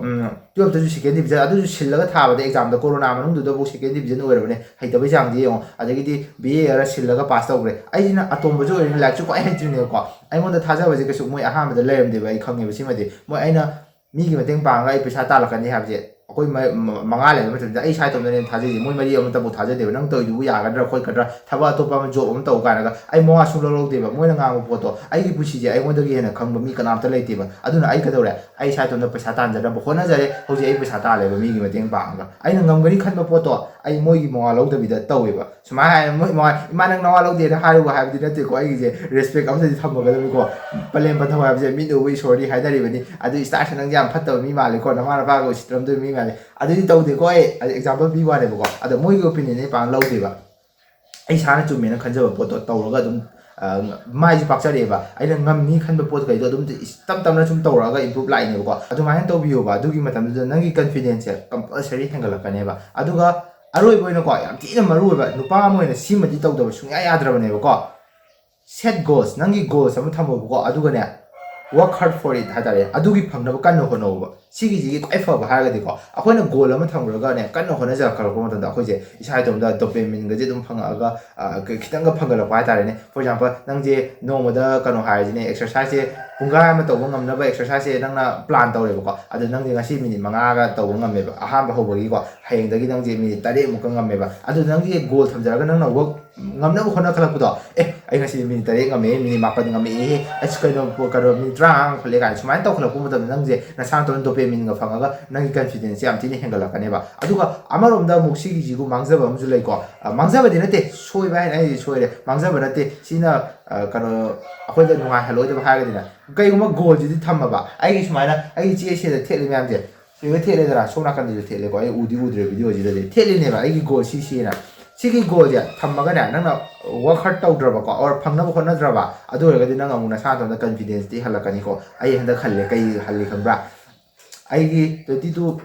ꯇꯨꯌꯦꯜꯞꯇꯁꯨ ꯁꯦꯀꯦꯟ ꯗꯤꯕꯤꯖꯟ, ꯑꯗꯨꯁꯨ ꯁꯤꯜꯂꯒ ꯊꯥꯕꯗ ꯑꯦꯛꯖꯥꯝꯗ ꯀꯣꯔꯣꯅꯥ ꯃꯅꯨꯡꯗꯨꯗꯐꯥꯎ ꯁꯦꯀꯦꯟ ꯗꯤꯕꯤꯖꯟ ꯑꯣꯏꯔꯕꯅꯦ꯫ ꯍꯩꯇꯕꯩ ꯆꯥꯡꯗꯤ ꯌꯦꯡꯉꯣ꯫ ꯑꯗꯒꯤꯗꯤ ꯕꯤ ꯑꯦ ꯈꯔ ꯁꯤꯜꯂꯒ ꯄꯥꯁ ꯇꯧꯈ꯭ꯔꯦ꯫ ꯑꯩꯁꯤꯅ ꯑꯇꯣꯝꯕꯁꯨ ꯑꯣꯏꯔꯤꯅꯤ, ꯂꯥꯏꯔꯤꯛꯁꯨ ꯈ꯭ꯋꯥꯏ ꯍꯩꯇ꯭ꯔꯤꯅꯦꯕꯀꯣ꯫ ꯑꯩꯉꯣꯟꯗ ꯊꯥꯖꯕꯁꯦ ꯀꯩꯁꯨ ꯃꯣꯏ ꯑꯍꯥꯟꯕꯗ ꯂꯩꯔꯝꯗꯦꯕ, ꯑꯩ ꯈꯪꯉꯦꯕ ꯁꯤꯃꯗꯤ꯫ ꯃꯣꯏ, ꯑꯩꯅ ꯃꯤꯒꯤ ꯃꯇꯦꯡ ꯄꯥꯡꯉꯒ ꯑꯩ ꯄꯩꯁꯥ ꯇꯥꯜꯂꯛꯀꯅꯤ ꯍꯥꯏꯕꯁꯦ, ꯑꯩꯈꯣꯏ ꯃ-, ꯃ-, ꯃꯉꯥ ꯂꯩꯕ ꯃꯇꯝꯗ ꯑꯩ ꯏꯁꯥ ꯏꯇꯣꯝꯇꯅꯦ ꯊꯥꯖꯩꯁꯦ꯫ ꯃꯣꯏ ꯃꯔꯤ ꯑꯃꯇꯕꯨ ꯊꯥꯖꯗꯦꯕ꯫ "ꯅꯪ ꯇꯧꯔꯤꯗꯨꯕꯨ ꯌꯥꯒꯗ꯭ꯔꯥ ꯈꯣꯠꯀꯗ꯭ꯔꯥ? ꯊꯕꯛ ꯑꯇꯣꯞꯄ ꯑꯃ, ꯖꯣꯕ ꯑꯃ ꯇꯧ" ꯀꯥꯏꯅꯒ꯫ ꯑꯩ ꯃꯋꯥ ꯁꯨꯡꯂꯧ ꯂꯧꯗꯦꯕ꯫ ꯃꯣꯏꯅ ꯉꯥꯡꯕ ꯄꯣꯠꯇꯣ, ꯑꯩꯒꯤ ꯄꯨꯟꯁꯤꯁꯦ ꯑꯩꯉꯣꯟꯗꯒꯤ ꯍꯦꯟꯅ ꯈꯪꯕ ꯃꯤ ꯀꯅꯥꯝꯇ ꯂꯩꯇꯦꯕ꯫ ꯑꯗꯨꯅ ꯑꯩ ꯀꯩꯗꯧꯔꯦ? ꯑꯩ ꯏꯁꯥ ꯏꯇꯣꯝꯇ ꯄꯩꯁꯥ ꯇꯥꯟꯖꯅꯕ ꯍꯣꯠꯅꯖꯔꯦ꯫ ꯍꯧꯖꯤꯛ ꯑꯩ ꯄꯩꯁꯥ ꯇꯥꯜꯂꯦꯕ ꯃꯤꯒꯤ ꯃꯇꯦꯡ ꯄꯥꯡꯉꯒ꯫ ꯑꯩꯅ ꯉꯝꯒꯅꯤ ꯈꯟꯕ ꯄꯣꯠꯇꯣ ꯑꯩ ꯃꯣꯏꯒꯤ ꯃꯋꯥ ꯂꯧꯗꯕꯤꯗ ꯇꯧꯋꯦꯕ꯫ ꯁꯨꯃꯥꯏꯅ ꯍꯥꯏ, ꯃꯣꯏ ꯃꯋꯥ, "ꯏꯃꯥ, ꯅꯪ ꯅꯋꯥ ꯂꯧꯗꯦꯅ" ꯍꯥꯏꯔꯨꯕ ꯍꯥꯏꯕꯗꯤ ꯅꯠꯇꯦꯀꯣ꯫ ꯑꯩꯒꯤꯁꯦ ꯔꯦꯁꯄꯦꯛ ꯑꯃꯗꯤ ꯊꯝꯃꯒꯗꯕꯅꯤꯀꯣ꯫ "ꯄꯂꯦꯝ ꯄꯟꯊꯧ ꯍꯥꯏꯕꯁꯦ ꯃꯤꯠ ꯎꯕ ꯏꯁꯣꯔꯅꯤ" ꯍꯥꯏꯅꯔꯤꯕꯅꯤ꯫ ꯑꯗꯨ ꯏꯁꯇꯥꯔꯁꯦ ꯅꯪꯁꯦ ꯌꯥꯝ ꯐꯠꯇꯕ ꯃꯤ ꯃꯥꯜꯂꯦꯀꯣ, ꯅꯃꯥ ꯅꯄꯥꯒ ꯎꯁꯤꯠꯇꯔꯝꯗꯣꯏ ꯃꯤ ꯃꯥꯜꯂꯦ꯫ ꯑꯗꯨꯗꯤ ꯇꯧꯗꯦꯀꯣ꯫ ꯑꯩ ꯑꯦꯛꯖꯥꯝꯄꯜ ꯄꯤ ꯋꯥꯅꯦꯕꯀꯣ꯫ ꯑꯗꯣ ꯃꯣꯏꯒꯤ ꯑꯣꯄꯤꯅꯤꯌꯟ ꯑꯩ ꯄꯥꯛꯅ ꯂꯧꯗꯦꯕ꯫ ꯑꯩ ꯏꯁꯥꯅ ꯆꯨꯝꯃꯦꯅ ꯈꯟꯖꯕ ꯄꯣꯠꯇꯣ ꯇꯧꯔꯒ ꯑꯗꯨꯝ, ꯑ, ꯃꯥꯏꯁꯨ ꯄꯥꯛꯆꯔꯛꯑꯦꯕ꯫ ꯑꯩꯅ ꯉꯝꯅꯤ ꯈꯟꯕ ꯄꯣꯠꯈꯩꯗꯣ ꯑꯗꯨꯝ ꯇꯞ ꯇꯞꯅ ꯁꯨꯝ ꯇꯧꯔꯛꯑꯒ ꯏꯝꯄ꯭ꯔꯨꯞ ꯂꯥꯛꯏꯅꯦꯕꯀꯣ꯫ ꯑꯗꯨꯃꯥꯏꯅ ꯇꯧꯕꯤꯌꯣꯕ꯫ ꯑꯗꯨꯒꯤ ꯃꯇꯝꯗꯨꯗ ꯅꯪꯒꯤ ꯀꯟꯐꯤꯗꯦꯟꯁꯁꯦ ꯀꯝꯄꯜꯁꯔꯤ ꯍꯦꯟꯒꯠꯂꯛꯀꯅꯦꯕ꯫ ꯑꯗꯨꯒ ꯑꯔꯣꯏꯕ ꯑꯣꯏꯅꯀꯣ, ꯌꯥꯝ ꯊꯤꯅ ꯃꯔꯨ ꯑꯣꯏꯕ, ꯅꯨꯄꯥ ꯑꯃ ꯑꯣꯏꯅ ꯁꯤꯃꯗꯤ ꯇꯧꯗꯕ ꯁꯨꯡꯌꯥ ꯌꯥꯗ꯭ꯔꯕꯅꯦꯕꯀꯣ꯫ Set goals, ꯅꯪꯒꯤ ꯒꯣꯜꯁ ꯑꯃ ꯊꯝꯃꯣꯕꯀꯣ, ꯑꯗꯨꯒꯅꯦ, work hard for it ꯍꯥꯏꯇꯥꯔꯦ, ꯑꯗꯨꯒꯤ ꯐꯪꯅꯕ ꯀꯟꯅ ꯍꯣꯠꯅꯧꯕ꯫ ꯁꯤꯒꯤꯁꯤꯒꯤ ꯈ꯭ꯋꯥꯏ ꯐꯕ ꯍꯥꯏꯔꯒꯗꯤꯀꯣ, ꯑꯩꯈꯣꯏꯅ ꯒꯣꯜ ꯑꯃ ꯊꯝꯈ꯭ꯔꯒꯅꯦ, ꯀꯟꯅ ꯍꯣꯠꯅꯖꯔꯛꯈꯠꯂꯛꯄ ꯃꯇꯝꯗ ꯑꯩꯈꯣꯏꯁꯦ ꯏꯁꯥ ꯏꯇꯣꯝꯇ ꯗꯣꯄꯦꯃꯤꯟꯒꯁꯦ ꯑꯗꯨꯝ ꯐꯪꯉꯛꯑꯒ, ꯑ, ꯈꯤꯇꯪꯒ ꯐꯪꯒꯠꯂꯛꯄ ꯍꯥꯏꯇꯥꯔꯦꯅꯦ꯫ For example, ꯅꯪꯁꯦ ꯅꯣꯡꯃꯗ ꯀꯩꯅꯣ ꯍꯥꯏꯔꯁꯤꯅꯦ, ꯑꯦꯛꯁꯔꯁꯥꯏꯁꯁꯦ ꯄꯨꯡꯈꯥꯏ ꯑꯃ ꯇꯧꯕ ꯉꯝꯅꯕ ꯑꯦꯛꯁꯔꯁꯥꯏꯁꯁꯦ ꯅꯪꯅ ꯄ꯭ꯂꯥꯟ ꯇꯧꯔꯦꯕꯀꯣ꯫ ꯑꯗꯣ ꯅꯪꯁꯦ ꯉꯁꯤ ꯃꯤꯅꯤꯠ ꯃꯉꯥꯒ ꯇꯧꯕ ꯉꯝꯃꯦꯕ, ꯑꯍꯥꯟꯕ ꯍꯧꯕꯒꯤꯀꯣ꯫ ꯍꯌꯦꯡꯗꯒꯤ ꯅꯪꯁꯦ ꯃꯤꯅꯤꯠ ꯇꯔꯦꯠꯃꯨꯛꯀ ꯉꯝꯃꯦꯕ꯫ ꯑꯗꯨ ꯅꯪꯒꯤ ꯒꯣꯜ ꯊꯝꯖꯔꯒ ꯅꯪꯅ ꯋꯥꯛ ꯉꯝꯅꯕ ꯍꯣꯠꯅꯈꯠꯂꯛꯄꯗꯣ, "ꯑꯦ, ꯑꯩ ꯉꯁꯤ ꯃꯤꯅꯤꯠ ꯇꯔꯦꯠ ꯉꯝꯃꯦ, ꯃꯤꯅꯤꯠ ꯃꯥꯄꯟ ꯉꯝꯃꯛꯑꯦꯍꯦ, ꯑꯁ, ꯀꯩꯅꯣ, ꯀꯩꯅꯣ, ꯃꯤꯅꯤꯠ ꯇꯔꯥꯃꯉꯥ ꯉꯝꯈꯠꯂꯦ" ꯀꯥꯏꯅ ꯁꯨꯃꯥꯏꯅ ꯇꯧꯈꯠꯂꯛꯄ ꯃꯇꯝꯗ ꯅꯪꯁꯦ ꯅꯁꯥ ꯅꯇꯣꯝꯇ ꯗꯣꯄꯦꯃꯤꯟꯒ ꯐꯪꯉꯒ ꯅꯪꯒꯤ ꯀꯟꯐꯤꯗꯦꯟꯁꯁꯦ ꯌꯥꯝ ꯊꯤꯅ ꯍꯦꯟꯒꯠꯂꯛꯀꯅꯦꯕ꯫ ꯑꯗꯨꯒ ꯑꯃꯔꯣꯝꯗ ꯑꯃꯨꯛ ꯁꯤꯒꯤꯁꯤꯕꯨ ꯃꯥꯡꯖꯕ ꯑꯃꯁꯨ ꯂꯩꯀꯣ꯫ ꯑ, ꯃꯥꯡꯖꯕꯗꯤ ꯅꯠꯇꯦ, ꯁꯣꯏꯕ ꯍꯥꯏꯅ ꯑꯩꯗꯤ ꯁꯣꯏꯔꯦ, ꯃꯥꯡꯖꯕ ꯅꯠꯇꯦ꯫ ꯁꯤꯅ, ꯑ, ꯀꯩꯅꯣ, ꯑꯩꯈꯣꯏꯗ ꯅꯨꯡꯉꯥꯏꯍꯜꯂꯣꯏꯗꯕ ꯍꯥꯏꯔꯒꯗꯤꯅꯦ, ꯀꯩꯒꯨꯝꯕ ꯒꯣꯜꯁꯤꯗꯤ ꯊꯝꯃꯕ, ꯑꯩꯒꯤ ꯁꯨꯃꯥꯏꯅ ꯑꯩꯒꯤ ꯆꯦꯁꯤꯗ ꯊꯦꯠꯂꯤ ꯃꯌꯥꯝꯁꯦ, ꯁꯤꯒ ꯊꯦꯠꯂꯦꯗꯅ, ꯁꯣꯝ ꯅꯥꯀꯟꯗꯁꯨ ꯊꯦꯠꯂꯦꯀꯣ, ꯑꯩ ꯎꯗꯤ ꯎꯗ꯭ꯔꯦ ꯚꯤꯗꯤꯑꯣꯁꯤꯗꯗꯤ꯫ ꯊꯦꯠꯂꯤꯅꯦꯕ ꯑꯩꯒꯤ ꯒꯣꯜ ꯁꯤ ꯁꯤꯅ꯫ ꯁꯤꯒꯤ ꯒꯣꯜꯁꯦ ꯊꯝꯃꯒꯅꯦ, ꯅꯪꯅ ꯋꯥꯔꯛ ꯍꯥꯔꯠ ꯇꯧꯗ꯭ꯔꯕꯀꯣ, ꯑꯣꯔ ꯐꯪꯅꯕ ꯍꯣꯠꯅꯗ꯭ꯔꯕ, ꯑꯗꯨ ꯑꯣꯏꯔꯒꯗꯤ ꯅꯪ ꯑꯃꯨꯛ ꯅꯁꯥ ꯅꯇꯣꯝꯗ ꯀꯟꯐꯤꯗꯦꯟꯁꯇꯤ ꯍꯜꯂꯛꯀꯅꯤꯀꯣ꯫ ꯑꯩ ꯍꯟꯗꯛ ꯍꯜꯂꯦ, ꯀꯩ ꯍꯜꯂꯤ ꯈꯪꯕ꯭ꯔꯥ? ꯑꯩꯒꯤ twenty two,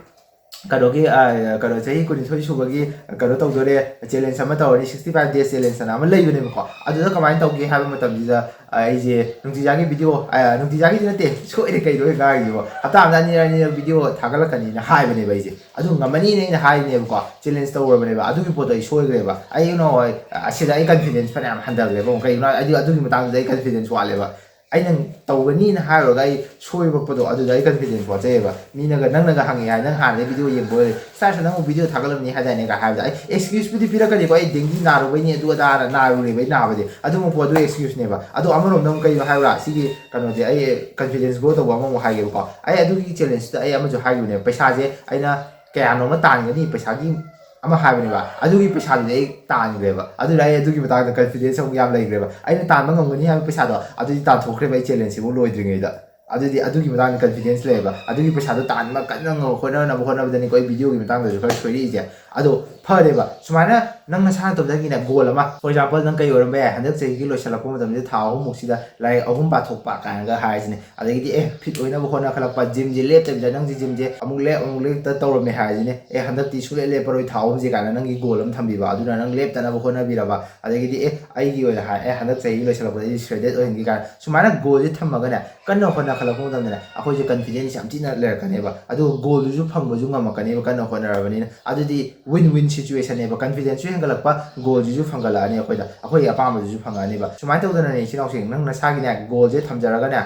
ꯀꯩꯅꯣꯒꯤ, ꯑ, ꯀꯩꯅꯣ, ꯆꯍꯤ ꯀꯨꯟꯅꯤꯊꯣꯏ ꯁꯨꯕꯒꯤ ꯀꯩꯅꯣ ꯇꯧꯗꯣꯔꯦ, ꯆꯦꯂꯦꯟꯖ ꯑꯃ ꯇꯧꯔꯅꯤ, sixty five days challenge ꯑꯅ ꯑꯃ ꯂꯩꯕꯅꯦꯕꯀꯣ꯫ ꯑꯗꯨꯗ ꯀꯃꯥꯏꯅ ꯇꯧꯒꯦ ꯍꯥꯏꯕ ꯃꯇꯝꯁꯤꯗ, ꯑ, ꯑꯩꯁꯦ ꯅꯨꯡꯇꯤꯖꯥꯒꯤ ꯚꯤꯗꯤꯑꯣ, ꯑ, ꯅꯨꯡꯇꯤꯖꯥꯒꯤꯗꯤ ꯅꯠꯇꯦ, ꯁꯣꯏꯔꯦ, ꯀꯩꯅꯣ ꯑꯩ ꯉꯥꯡꯉꯤꯁꯤꯕꯣ, ꯍꯞꯇꯥ ꯑꯃꯗ ꯑꯅꯤꯔꯛ ꯑꯅꯤꯔꯛ ꯚꯤꯗꯤꯑꯣ ꯊꯥꯒꯠꯂꯛꯀꯅꯤꯅ ꯍꯥꯏꯕꯅꯦꯕ ꯑꯩꯁꯦ꯫ ꯑꯗꯨ ꯉꯝꯃꯅꯤꯅ ꯑꯩꯅ ꯍꯥꯏꯔꯤꯅꯦꯕꯀꯣ, ꯆꯦꯂꯦꯟꯖ ꯇꯧꯔꯕꯅꯦꯕ, ꯑꯗꯨꯒꯤ ꯄꯣꯠꯇꯣ ꯑꯩ ꯁꯣꯏꯈ꯭ꯔꯦꯕ꯫ ꯑꯩ ꯅꯍꯥꯟꯋꯥꯏ ꯑꯁꯤꯗ ꯑꯩ ꯀꯟꯐꯤꯗꯦꯟꯁ ꯐꯅꯌꯥꯝ ꯍꯟꯊꯈ꯭ꯔꯦꯕ꯫ ꯀꯩꯒꯤꯅꯣ ꯍꯥꯏꯗꯤ ꯑꯗꯨꯒꯤ ꯃꯇꯥꯡꯗꯨꯗ ꯑꯩ ꯀꯟꯐꯤꯗꯦꯟꯁ ꯋꯥꯠꯂꯦꯕ꯫ ꯑꯩꯅ ꯇꯧꯒꯅꯤꯅ ꯍꯥꯏꯔꯨꯔꯒ ꯑꯩ ꯁꯣꯏꯔꯛꯄꯗꯣ, ꯑꯗꯨꯗ ꯑꯩ ꯀꯟꯐꯤꯗꯦꯟꯁ ꯋꯥꯠꯆꯩꯌꯦꯕ꯫ ꯃꯤꯅꯒ, ꯅꯪꯅꯒ ꯍꯪꯉꯦ ꯍꯥꯏ, "ꯅꯪ ꯍꯥꯟꯅꯗꯩ ꯚꯤꯗꯤꯑꯣ ꯌꯦꯡꯕ ꯑꯣꯏꯔꯦ, ꯁꯥꯔ, ꯁꯥꯔ, ꯅꯪꯕꯨ ꯚꯤꯗꯤꯑꯣ ꯊꯥꯒꯠꯂꯝꯅꯤ ꯍꯥꯏꯗꯥꯏꯅꯦ?" ꯀ ꯍꯥꯏꯕꯗ ꯑꯩ ꯑꯦꯛꯁꯀ꯭ꯌꯨꯁꯄꯨꯗꯤ ꯄꯤꯔꯛꯀꯅꯤꯀꯣ, "ꯑꯩ ꯗꯦꯡꯒꯤ ꯅꯥꯔꯨꯕꯩꯅꯦ, ꯑꯗꯨ ꯑꯗꯥꯅ ꯅꯥꯔꯨꯔꯦꯕ ꯑꯩ ꯅꯥꯕꯗꯤ", ꯑꯗꯨꯃꯛꯄꯨ ꯑꯗꯨ ꯑꯦꯛꯁꯀ꯭ꯌꯨꯁꯅꯦꯕ꯫ ꯑꯗꯣ ꯑꯃꯔꯣꯝꯗ ꯑꯃꯨꯛ ꯀꯩꯅꯣ ꯍꯥꯏꯕ꯭ꯔꯥ, ꯁꯤꯒꯤ ꯀꯩꯅꯣꯁꯦ, ꯑꯩ ꯀꯟꯐꯤꯗꯦꯟꯁ ꯒ꯭ꯔꯣ ꯇꯧꯕ ꯑꯃꯃꯨꯛ ꯍꯥꯏꯒꯦꯕꯀꯣ꯫ ꯑꯩ ꯑꯗꯨꯒꯤ ꯆꯦꯂꯦꯟꯖꯇꯨꯗ ꯑꯩ ꯑꯃꯁꯨ ꯍꯥꯏꯈꯤꯕꯅꯦꯕ, ꯄꯩꯁꯥꯁꯦ ꯑꯩꯅ ꯀꯌꯥꯅꯣꯃ ꯇꯥꯟꯒꯅꯤ, ꯄꯩꯁꯥꯒꯤ ꯑꯃ ꯍꯥꯏꯕꯅꯦꯕ, ꯑꯗꯨꯒꯤ ꯄꯩꯁꯥꯗꯨꯗꯤ ꯑꯩ ꯇꯥꯟꯈ꯭ꯔꯦꯕ꯫ ꯑꯗꯨꯅ ꯑꯩ ꯑꯗꯨꯒꯤ ꯃꯇꯥꯡꯗ ꯀꯟꯐꯤꯗꯦꯟꯁ ꯑꯃꯨꯛ ꯌꯥꯝ ꯂꯩꯈ꯭ꯔꯦꯕ꯫ ꯑꯩꯅ ꯇꯥꯟꯕ ꯉꯝꯒꯅꯤ ꯍꯥꯏꯕ ꯄꯩꯁꯥꯗꯣ ꯑꯗꯨꯗꯤ ꯇꯥꯟꯊꯣꯛꯈ꯭ꯔꯦꯕ ꯑꯩ ꯆꯦꯂꯦꯟꯖꯁꯤꯕꯨ ꯂꯣꯏꯗ꯭ꯔꯤꯉꯩꯗ꯫ ꯑꯗꯨꯗꯤ ꯑꯗꯨꯒꯤ ꯃꯇꯥꯡꯗ ꯀꯟꯐꯤꯗꯦꯟꯁ ꯂꯩꯌꯦꯕ꯫ ꯑꯗꯨꯒꯤ ꯄꯩꯁꯥꯗꯣ ꯇꯥꯟꯕ ꯀꯟꯅ ꯉ-, ꯍꯣꯠꯅꯅꯕ ꯍꯣꯠꯅꯕꯗꯅꯤꯀꯣ ꯑꯩ ꯚꯤꯗꯤꯑꯣꯒꯤ ꯃꯇꯥꯡꯗꯁꯨ ꯈꯔ ꯁꯣꯏꯔꯛꯏꯁꯦ꯫ ꯑꯗꯣ ꯐꯔꯦꯕ, ꯁꯨꯃꯥꯏꯅ ꯅꯪ ꯅꯁꯥ ꯅꯇꯣꯝꯗꯒꯤꯅꯦ ꯒꯣꯜ ꯑꯃ, for example, ꯅꯪ ꯀꯩ ꯑꯣꯏꯔꯝꯕ ꯌꯥꯏ, ꯍꯟꯗꯛ ꯆꯍꯤꯒꯤ ꯂꯣꯏꯁꯤꯜꯂꯛꯄ ꯃꯇꯝꯁꯤꯗ ꯊꯥ ꯑꯍꯨꯝꯃꯨꯛꯁꯤꯗ ꯂꯥꯏꯔꯤꯛ ꯑꯍꯨꯝ ꯄꯥꯊꯣꯛꯄ ꯀꯥꯏꯅꯒ ꯍꯥꯏꯔꯤꯁꯤꯅꯦ꯫ ꯑꯗꯒꯤꯗꯤ ꯑꯦ, ꯐꯤꯠ ꯑꯣꯏꯅꯕ ꯍꯣꯠꯅꯈꯠꯂꯛꯄ, ꯖꯤꯝꯁꯦ ꯂꯦꯞꯇꯕꯤꯗ ꯅꯪꯁꯦ ꯖꯤꯝꯁꯦ ꯑꯃꯨꯛ ꯂꯦꯞ ꯑꯃꯨꯛ ꯂꯦꯞꯇ ꯇꯧꯔꯝꯃꯦ ꯍꯥꯏꯔꯁꯤꯅꯦ꯫ ꯑꯦ, ꯍꯟꯗꯛꯇꯤ ꯁꯨꯡꯂꯦꯞ ꯂꯦꯞꯄꯔꯣꯏ ꯊꯥ ꯑꯍꯨꯝꯁꯦ ꯀꯥꯏꯅ ꯅꯪꯒꯤ ꯒꯣꯜ ꯑꯃ ꯊꯝꯕꯤꯕ, ꯑꯗꯨꯅ ꯅꯪ ꯂꯦꯞꯇꯅꯕ ꯍꯣꯠꯅꯕꯤꯔꯕ꯫ ꯑꯗꯒꯤꯗꯤ ꯑꯦ, ꯑꯩꯒꯤ ꯑꯣꯏꯅ ꯍꯥꯏ, ꯑꯦ, ꯍꯟꯗꯛ ꯆꯍꯤ ꯂꯣꯏꯁꯤꯜꯂꯛꯄꯗ ꯑꯩ ꯁ꯭ꯔꯦꯗꯦꯠ ꯑꯣꯏꯍꯟꯒꯦ ꯀꯥꯏꯅ ꯁꯨꯃꯥꯏꯅ ꯒꯣꯜꯁꯦ ꯊꯝꯃꯒꯅꯦ, ꯀꯟꯅ ꯍꯣꯠꯅꯈꯠꯂꯛꯄ ꯃꯇꯝꯗꯅꯦ ꯑꯩꯈꯣꯏꯁꯦ ꯀꯟꯐꯤꯗꯦꯟꯁ ꯌꯥꯝ ꯊꯤꯅ ꯂꯩꯔꯛꯀꯅꯦꯕ꯫ ꯑꯗꯨꯒ ꯒꯣꯜꯗꯨꯁꯨ ꯐꯪꯕꯁꯨ ꯉꯝꯃꯛꯀꯅꯦꯕ, ꯀꯟꯅ ꯍꯣꯠꯅꯔꯕꯅꯤꯅ꯫ ꯑꯗꯨꯗꯤ win win situation ꯅꯦꯕ꯫ ꯀꯟꯐꯤꯗꯦꯟꯁꯁꯨ ꯍꯦꯟꯒꯠꯂꯛꯄ, ꯒꯣꯜꯁꯤꯁꯨ ꯐꯪꯒꯠꯂꯛꯑꯅꯤ ꯑꯩꯈꯣꯏꯗ, ꯑꯩꯈꯣꯏꯒꯤ ꯑꯄꯥꯝꯕꯗꯨꯁꯨ ꯐꯪꯉꯛꯑꯅꯤꯕ꯫ ꯁꯨꯃꯥꯏꯅ ꯇꯧꯗꯅꯅꯦ, ꯏꯆꯤꯟ ꯏꯅꯥꯎꯁꯤꯡ, ꯅꯪ ꯅꯁꯥꯒꯤꯅꯦ ꯒꯣꯜꯁꯦ ꯊꯝꯖꯔꯒꯅꯦ,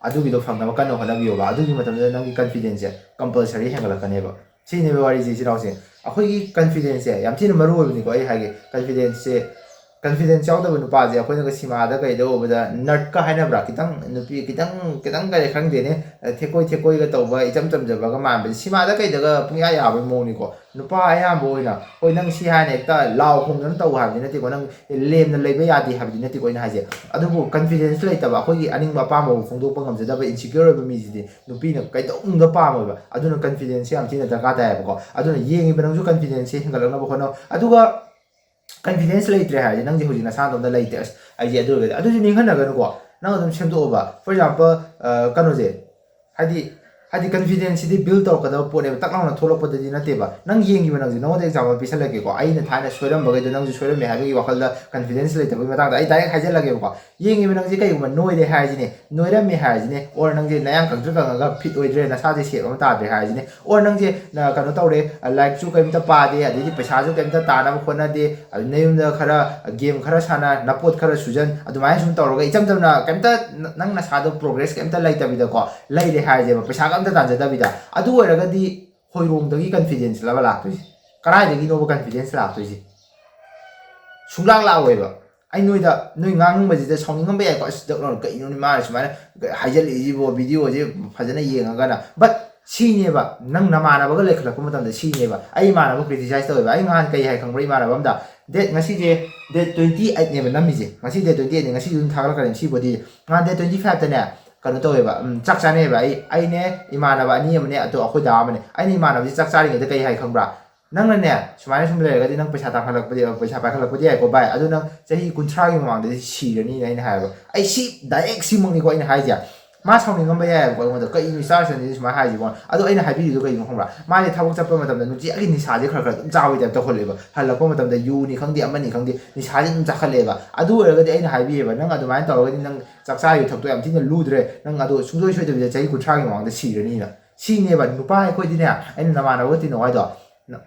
ꯑꯗꯨꯒꯤꯗꯣ ꯐꯪꯅꯕ ꯀꯟꯅ ꯍꯣꯠꯅꯕꯤꯌꯣꯕ꯫ ꯑꯗꯨꯒꯤ ꯃꯇꯝꯗꯨꯗ ꯅꯪꯒꯤ ꯀꯟꯐꯤꯗꯦꯟꯁꯁꯦ ꯀꯝꯄꯜꯁꯔꯤ ꯍꯦꯟꯒꯠꯂꯛꯀꯅꯦꯕ꯫ ꯁꯤꯅꯦꯕ ꯋꯥꯔꯤꯁꯦ, ꯏꯆꯤꯟ ꯏꯅꯥꯎꯁꯦ꯫ ꯑꯩꯈꯣꯏꯒꯤ ꯀꯟꯐꯤꯗꯦꯟꯁꯁꯦ ꯌꯥꯝ ꯊꯤꯅ ꯃꯔꯨ ꯑꯣꯏꯕꯅꯤꯀꯣ꯫ ꯑꯩ ꯍꯥꯏꯒꯦ, ꯀꯟꯐꯤꯗꯦꯟꯁꯁꯦ ꯀꯟꯐꯤꯗꯦꯟꯁ ꯌꯥꯎꯗꯕ ꯅꯨꯄꯥꯁꯦ ꯑꯩꯈꯣꯏꯅꯒ ꯁꯤꯃꯥꯗ ꯀꯩꯗ ꯎꯕꯗ ꯅꯔꯠꯀ ꯍꯥꯏꯅꯕ꯭ꯔꯥ, ꯈꯤꯇꯪ ꯅꯨꯄꯤ ꯈꯤꯇꯪ ꯈꯤꯇꯪ ꯀꯔꯤ ꯈꯪꯗꯦꯅꯦ, ꯊꯦꯛꯀꯣꯏ ꯊꯦꯛꯀꯣꯏꯒ ꯇꯧꯕ, ꯏꯆꯝ ꯆꯝꯖꯕꯒ ꯃꯥꯟꯕꯁꯦ ꯁꯤꯃꯥꯗ ꯀꯩꯗꯒ ꯄꯨꯡꯌꯥ ꯌꯥꯕꯒꯤ ꯃꯑꯣꯡꯅꯤꯀꯣ꯫ ꯅꯨꯄꯥ ꯑꯌꯥꯝꯕ ꯑꯣꯏꯅ ꯍꯣꯏ ꯅꯪ ꯁꯤ ꯍꯥꯏꯅ ꯍꯦꯛꯇ ꯂꯥꯎ ꯈꯣꯡꯗꯅ ꯇꯧ ꯍꯥꯏꯕꯗꯤ ꯅꯠꯇꯦꯀꯣ, ꯅꯪ ꯂꯦꯝꯅ ꯂꯩꯕ ꯌꯥꯗꯦ ꯍꯥꯏꯕꯗꯤ ꯅꯠꯇꯦꯀꯣ ꯑꯩꯅ ꯍꯥꯏꯁꯦ꯫ ꯑꯗꯨꯕꯨ ꯀꯟꯐꯤꯗꯦꯟꯁ ꯂꯩꯇꯕ, ꯑꯩꯈꯣꯏꯒꯤ ꯑꯅꯤꯡꯕ ꯑꯄꯥꯝꯕꯕꯨ ꯐꯣꯡꯗꯣꯛꯄ ꯉꯝꯖꯗꯕ ꯏꯟꯁꯤꯀ꯭ꯌꯣꯔ ꯑꯣꯏꯕ ꯃꯤꯁꯤꯗꯤ ꯅꯨꯄꯤꯅ ꯀꯩꯗꯧꯅꯨꯡꯗ ꯄꯥꯝꯃꯣꯏꯕ꯫ ꯑꯗꯨꯅ ꯀꯟꯐꯤꯗꯦꯟꯁꯁꯦ ꯌꯥꯝ ꯊꯤꯅ ꯗꯔꯀꯥꯔ ꯇꯥꯏꯌꯦꯕꯀꯣ꯫ ꯑꯗꯨꯅ ꯌꯦꯡꯉꯤꯕ ꯅꯪꯁꯨ ꯀꯟꯐꯤꯗꯦꯟꯁꯁꯦ ꯍꯦꯟꯒꯠꯂꯛꯅꯕ ꯍꯣꯠꯅꯧ꯫ ꯑꯗꯨꯒ ꯀꯟꯐꯤꯗꯦꯟꯁ ꯂꯩꯇ꯭ꯔꯦ ꯍꯥꯏꯔꯗꯤ ꯅꯪꯁꯦ ꯍꯧꯖꯤꯛ ꯅꯁꯥ ꯅꯇꯣꯝꯇ ꯂꯩꯇꯦ, ꯑꯁ ꯑꯩꯁꯦ ꯑꯗꯨ ꯑꯣꯏꯔꯒꯗꯤ ꯑꯗꯨꯁꯨ ꯅꯤꯡꯍꯟꯅꯒꯅꯨꯀꯣ꯫ ꯅꯪ ꯑꯗꯨꯝ ꯁꯦꯝꯗꯣꯛꯑꯣꯕ꯫ ꯐꯣꯔ ꯑꯦꯛꯖꯥꯝꯄꯜ ꯀꯩꯅꯣꯁꯦ, ꯍꯥꯏꯗꯤ ꯍꯥꯏꯗꯤ ꯀꯟꯐꯤꯗꯦꯟꯁꯁꯤꯗꯤ ꯕꯤꯜ ꯇꯧꯔꯛꯀꯗꯕ ꯄꯣꯠꯅꯦꯕ, ꯇꯛ ꯂꯥꯎꯅ ꯊꯣꯛꯂꯛꯄꯗꯗꯤ ꯅꯠꯇꯦꯕ꯫ ꯅꯪ ꯌꯦꯡꯉꯤꯕ ꯅꯪꯁꯦ, ꯅꯉꯣꯟꯗ ꯑꯦꯛꯖꯥꯝꯄꯜ ꯄꯤꯁꯜꯂꯛꯀꯦꯀꯣ꯫ ꯑꯩꯅ ꯊꯥꯏꯅ ꯁꯣꯏꯔꯝꯕꯈꯩꯗꯣ ꯅꯪꯁꯨ ꯁꯣꯏꯔꯝꯃꯦ ꯍꯥꯏꯕꯒꯤ ꯋꯥꯈꯜꯗ ꯀꯟꯐꯤꯗꯦꯟꯁ ꯂꯩꯇꯕꯒꯤ ꯃꯇꯥꯡꯗ ꯑꯩ ꯗꯥꯏꯔꯦꯛ ꯍꯥꯏꯖꯜꯂꯒꯦꯕꯀꯣ꯫ ꯌꯦꯡꯉꯤꯕ ꯅꯪꯁꯦ ꯀꯩꯒꯨꯝꯕ ꯅꯣꯏꯔꯦ ꯍꯥꯏꯔꯁꯤꯅꯦ, ꯅꯣꯏꯔꯝꯃꯦ ꯍꯥꯏꯔꯁꯤꯅꯦ, ꯑꯣꯔ ꯅꯪꯁꯦ ꯅꯌꯥꯡ ꯀꯪꯇ꯭ꯔꯤꯛ ꯀꯪꯉꯒ ꯐꯤꯠ ꯑꯣꯏꯗ꯭ꯔꯦ, ꯅꯁꯥꯁꯦ ꯁꯦꯞ ꯑꯃ ꯇꯥꯗ꯭ꯔꯦ ꯍꯥꯏꯔꯁꯤꯅꯦ, ꯑꯣꯔ ꯅꯪꯁꯦ ꯅ-, ꯀꯩꯅꯣ ꯇꯧꯔꯦ, ꯂꯥꯏꯔꯤꯛꯁꯨ ꯀꯔꯤꯝꯇ ꯄꯥꯗꯦ, ꯑꯗꯩꯗꯤ ꯄꯩꯁꯥꯁꯨ ꯀꯔꯤꯝꯇ ꯇꯥꯅꯕ ꯍꯣꯠꯅꯗꯦ, ꯑꯗꯨ ꯅꯌꯨꯝꯗ ꯈꯔ ꯒꯦꯝ ꯈꯔ ꯁꯥꯟꯅ, ꯅꯄꯣꯠ ꯈꯔ ꯁꯨꯖꯟ, ꯑꯗꯨꯃꯥꯏꯅ ꯁꯨꯝ ꯇꯧꯔꯒ ꯏꯆꯝ ꯆꯝꯅ ꯀꯩꯝꯇ ꯅ-, ꯅꯪ ꯅꯁꯥꯗꯣ ꯄ꯭ꯔꯣꯒ꯭ꯔꯦꯁ ꯀꯩꯝꯇ ꯂꯩꯇꯕꯤꯗꯀꯣ ꯂꯩꯔꯦ ꯍꯥꯏꯔꯁꯦꯕ, ꯄꯩꯁꯥꯒ ꯑꯝꯇ ꯇꯥꯟꯖꯗꯕꯤꯗ꯫ ꯑꯗꯨ ꯑꯣꯏꯔꯒꯗꯤ ꯈꯣꯏꯔꯣꯡꯗꯒꯤ ꯀꯟꯐꯤꯗꯦꯟꯁ ꯂꯕ ꯂꯥꯛꯇꯣꯏꯁꯦ? ꯀꯗꯥꯏꯗꯒꯤꯅꯣꯕ ꯀꯟꯐꯤꯗꯦꯟꯁ ꯂꯥꯛꯇꯣꯏꯁꯦ? ꯁꯨꯡꯂꯥꯛ ꯂꯥꯛꯑꯣꯏꯕ꯫ ꯑꯩ ꯅꯣꯏꯗ, ꯅꯣꯏ ꯉꯥꯡꯕꯁꯤꯗ ꯁꯥꯎꯅꯤꯡꯉꯝꯕ ꯌꯥꯏꯀꯣ, "ꯑꯁ ꯗꯛ ꯂꯥꯎꯅ ꯀꯩꯅꯣꯅꯦ ꯃꯥꯅ ꯁꯨꯃꯥꯏꯅ ꯍꯥꯏꯖꯜꯂꯛꯏꯁꯤꯕꯣ, ꯚꯤꯗꯤꯑꯣꯁꯦ ꯐꯖꯅ ꯌꯦꯡꯉꯒꯅ"꯫ ꯕꯠ ꯁꯤꯅꯦꯕ, ꯅꯪ ꯅꯃꯥꯟꯅꯕꯒ ꯂꯩꯈꯠꯂꯛꯄ ꯃꯇꯝꯗ ꯁꯤꯅꯦꯕ꯫ ꯑꯩ ꯏꯃꯥꯟꯅꯕ ꯀ꯭ꯔꯤꯇꯤꯁꯥꯏꯁ ꯇꯧꯋꯦꯕ꯫ ꯑꯩ ꯉꯍꯥꯟ ꯀꯩ ꯍꯥꯏ ꯈꯪꯕ꯭ꯔꯥ? ꯏꯃꯥꯟꯅꯕ ꯑꯝꯗ, ꯗꯦꯠ, ꯉꯁꯤꯁꯦ ꯗꯦꯠ ꯇ꯭ꯋꯦꯟꯇꯤ ꯑꯩꯠꯅꯦꯕ ꯅꯝꯃꯤꯁꯦ, ꯉꯁꯤ ꯗꯦꯠ ꯇ꯭ꯋꯦꯟꯇꯤ ꯑꯩꯠꯅꯦ, ꯉꯁꯤꯁꯨ ꯑꯗꯨꯝ ꯊꯥꯒꯠꯂꯛꯀꯅꯤ ꯁꯤꯕꯨꯗꯤ꯫ ꯉꯍꯥꯟ ꯗꯦꯠ ꯇ꯭ꯋꯦꯟꯇꯤ ꯐꯥꯏꯚꯇꯅꯦ ꯀꯩꯅꯣ ꯇꯧꯋꯦꯕ, ꯎꯝ, ꯆꯥꯛ ꯆꯥꯅꯩꯌꯦꯕ꯫ ꯑꯩ, ꯑꯩꯅꯦ, ꯏꯃꯥꯟꯅꯕ ꯑꯅꯤ ꯑꯃꯅꯦ, ꯑꯗꯣ ꯑꯩꯈꯣꯏ ꯗꯥ ꯑꯃꯅꯦ꯫ ꯑꯩꯅ ꯏꯃꯥꯟꯅꯕꯁꯤ ꯆꯥꯛ ꯆꯥꯔꯤꯉꯩꯗ ꯀꯩ ꯍꯥꯏ ꯈꯪꯕ꯭ꯔꯥ? "ꯅꯪꯅꯅꯦ ꯁꯨꯃꯥꯏꯅ ꯁꯨꯝ ꯂꯩꯔꯒꯗꯤ ꯅꯪ ꯄꯩꯁꯥ ꯇꯥꯟꯈꯠꯂꯛꯄꯗꯤ, ꯄꯩꯁꯥ ꯄꯥꯏꯈꯠꯂꯛꯄꯗꯤ ꯌꯥꯏꯀꯣ ꯚꯥꯏ, ꯑꯗꯨ ꯅꯪ ꯆꯍꯤ ꯀꯨꯟꯊ꯭ꯔꯥꯒꯤ ꯃꯃꯥꯡꯗꯗꯤ ꯁꯤꯔꯅꯤꯅ" ꯑꯩꯅ ꯍꯥꯏꯌꯦꯕ꯫ ꯑꯩ ꯁꯤ ꯗꯥꯏꯔꯦꯛ ꯁꯤꯃꯛꯅꯤꯀꯣ ꯑꯩꯅ ꯍꯥꯏꯁꯦ꯫ ꯃꯥ ꯁꯥꯎꯅꯤꯡꯉꯝꯕ ꯌꯥꯏꯌꯦꯕꯀꯣ ꯑꯩꯉꯣꯟꯗ, "ꯀꯩꯅꯣ ꯏꯆꯥꯁꯤꯅꯗꯤ ꯁꯨꯃꯥꯏꯅ ꯍꯥꯏꯁꯤꯕꯣ?" ꯑꯗꯣ ꯑꯩꯅ ꯍꯥꯏꯕꯤꯔꯤꯗꯣ ꯀꯩꯒꯤꯅꯣ ꯈꯪꯕ꯭ꯔꯥ? ꯃꯥꯁꯦ ꯊꯕꯛ ꯆꯠꯄ ꯃꯇꯝꯗ ꯅꯨꯡꯇꯤꯖꯥꯒꯤ ꯅꯤꯁꯥꯁꯦ ꯈꯔ ꯈꯔ ꯑꯗꯨꯝ ꯆꯥꯕꯒꯤ ꯇꯥꯏꯞ ꯇꯧꯈꯠꯂꯛꯑꯦꯕ꯫ ꯍꯜꯂꯛꯄ ꯃꯇꯝꯗ ꯌꯨꯅꯤ ꯈꯪꯗꯦ, ꯑꯃꯅꯤ ꯈꯪꯗꯦ, ꯅꯤꯁꯥꯁꯦ ꯑꯗꯨꯝ ꯆꯥꯈꯠꯂꯛꯑꯦꯕ꯫ ꯑꯗꯨ ꯑꯣꯏꯔꯒꯗꯤ ꯑꯩꯅ ꯍꯥꯏꯕꯤꯌꯦꯕ, "ꯅꯪ ꯑꯗꯨꯃꯥꯏꯅ ꯇꯧꯔꯒꯗꯤ ꯅꯪ ꯆꯥꯛ ꯆꯥꯔꯤꯕ ꯊꯛꯇꯣ ꯌꯥꯝ ꯊꯤꯅ ꯂꯨꯗ꯭ꯔꯦ, ꯅꯪ ꯑꯗꯣ ꯁꯨꯡꯁꯣꯏ ꯁꯣꯏꯗꯕꯤꯗ ꯆꯍꯤ ꯀꯨꯟꯊ꯭ꯔꯥꯒꯤ ꯃꯃꯥꯡꯗ ꯁꯤꯔꯅꯤꯅ"꯫ ꯁꯤꯅꯦꯕ ꯅꯨꯄꯥ ꯑꯩꯈꯣꯏꯗꯤꯅꯦ, ꯑꯩꯅ ꯅꯃꯥꯟꯅꯕꯒ ꯇꯤꯟꯅꯧ ꯍꯥꯏꯗꯣ, ꯅ-,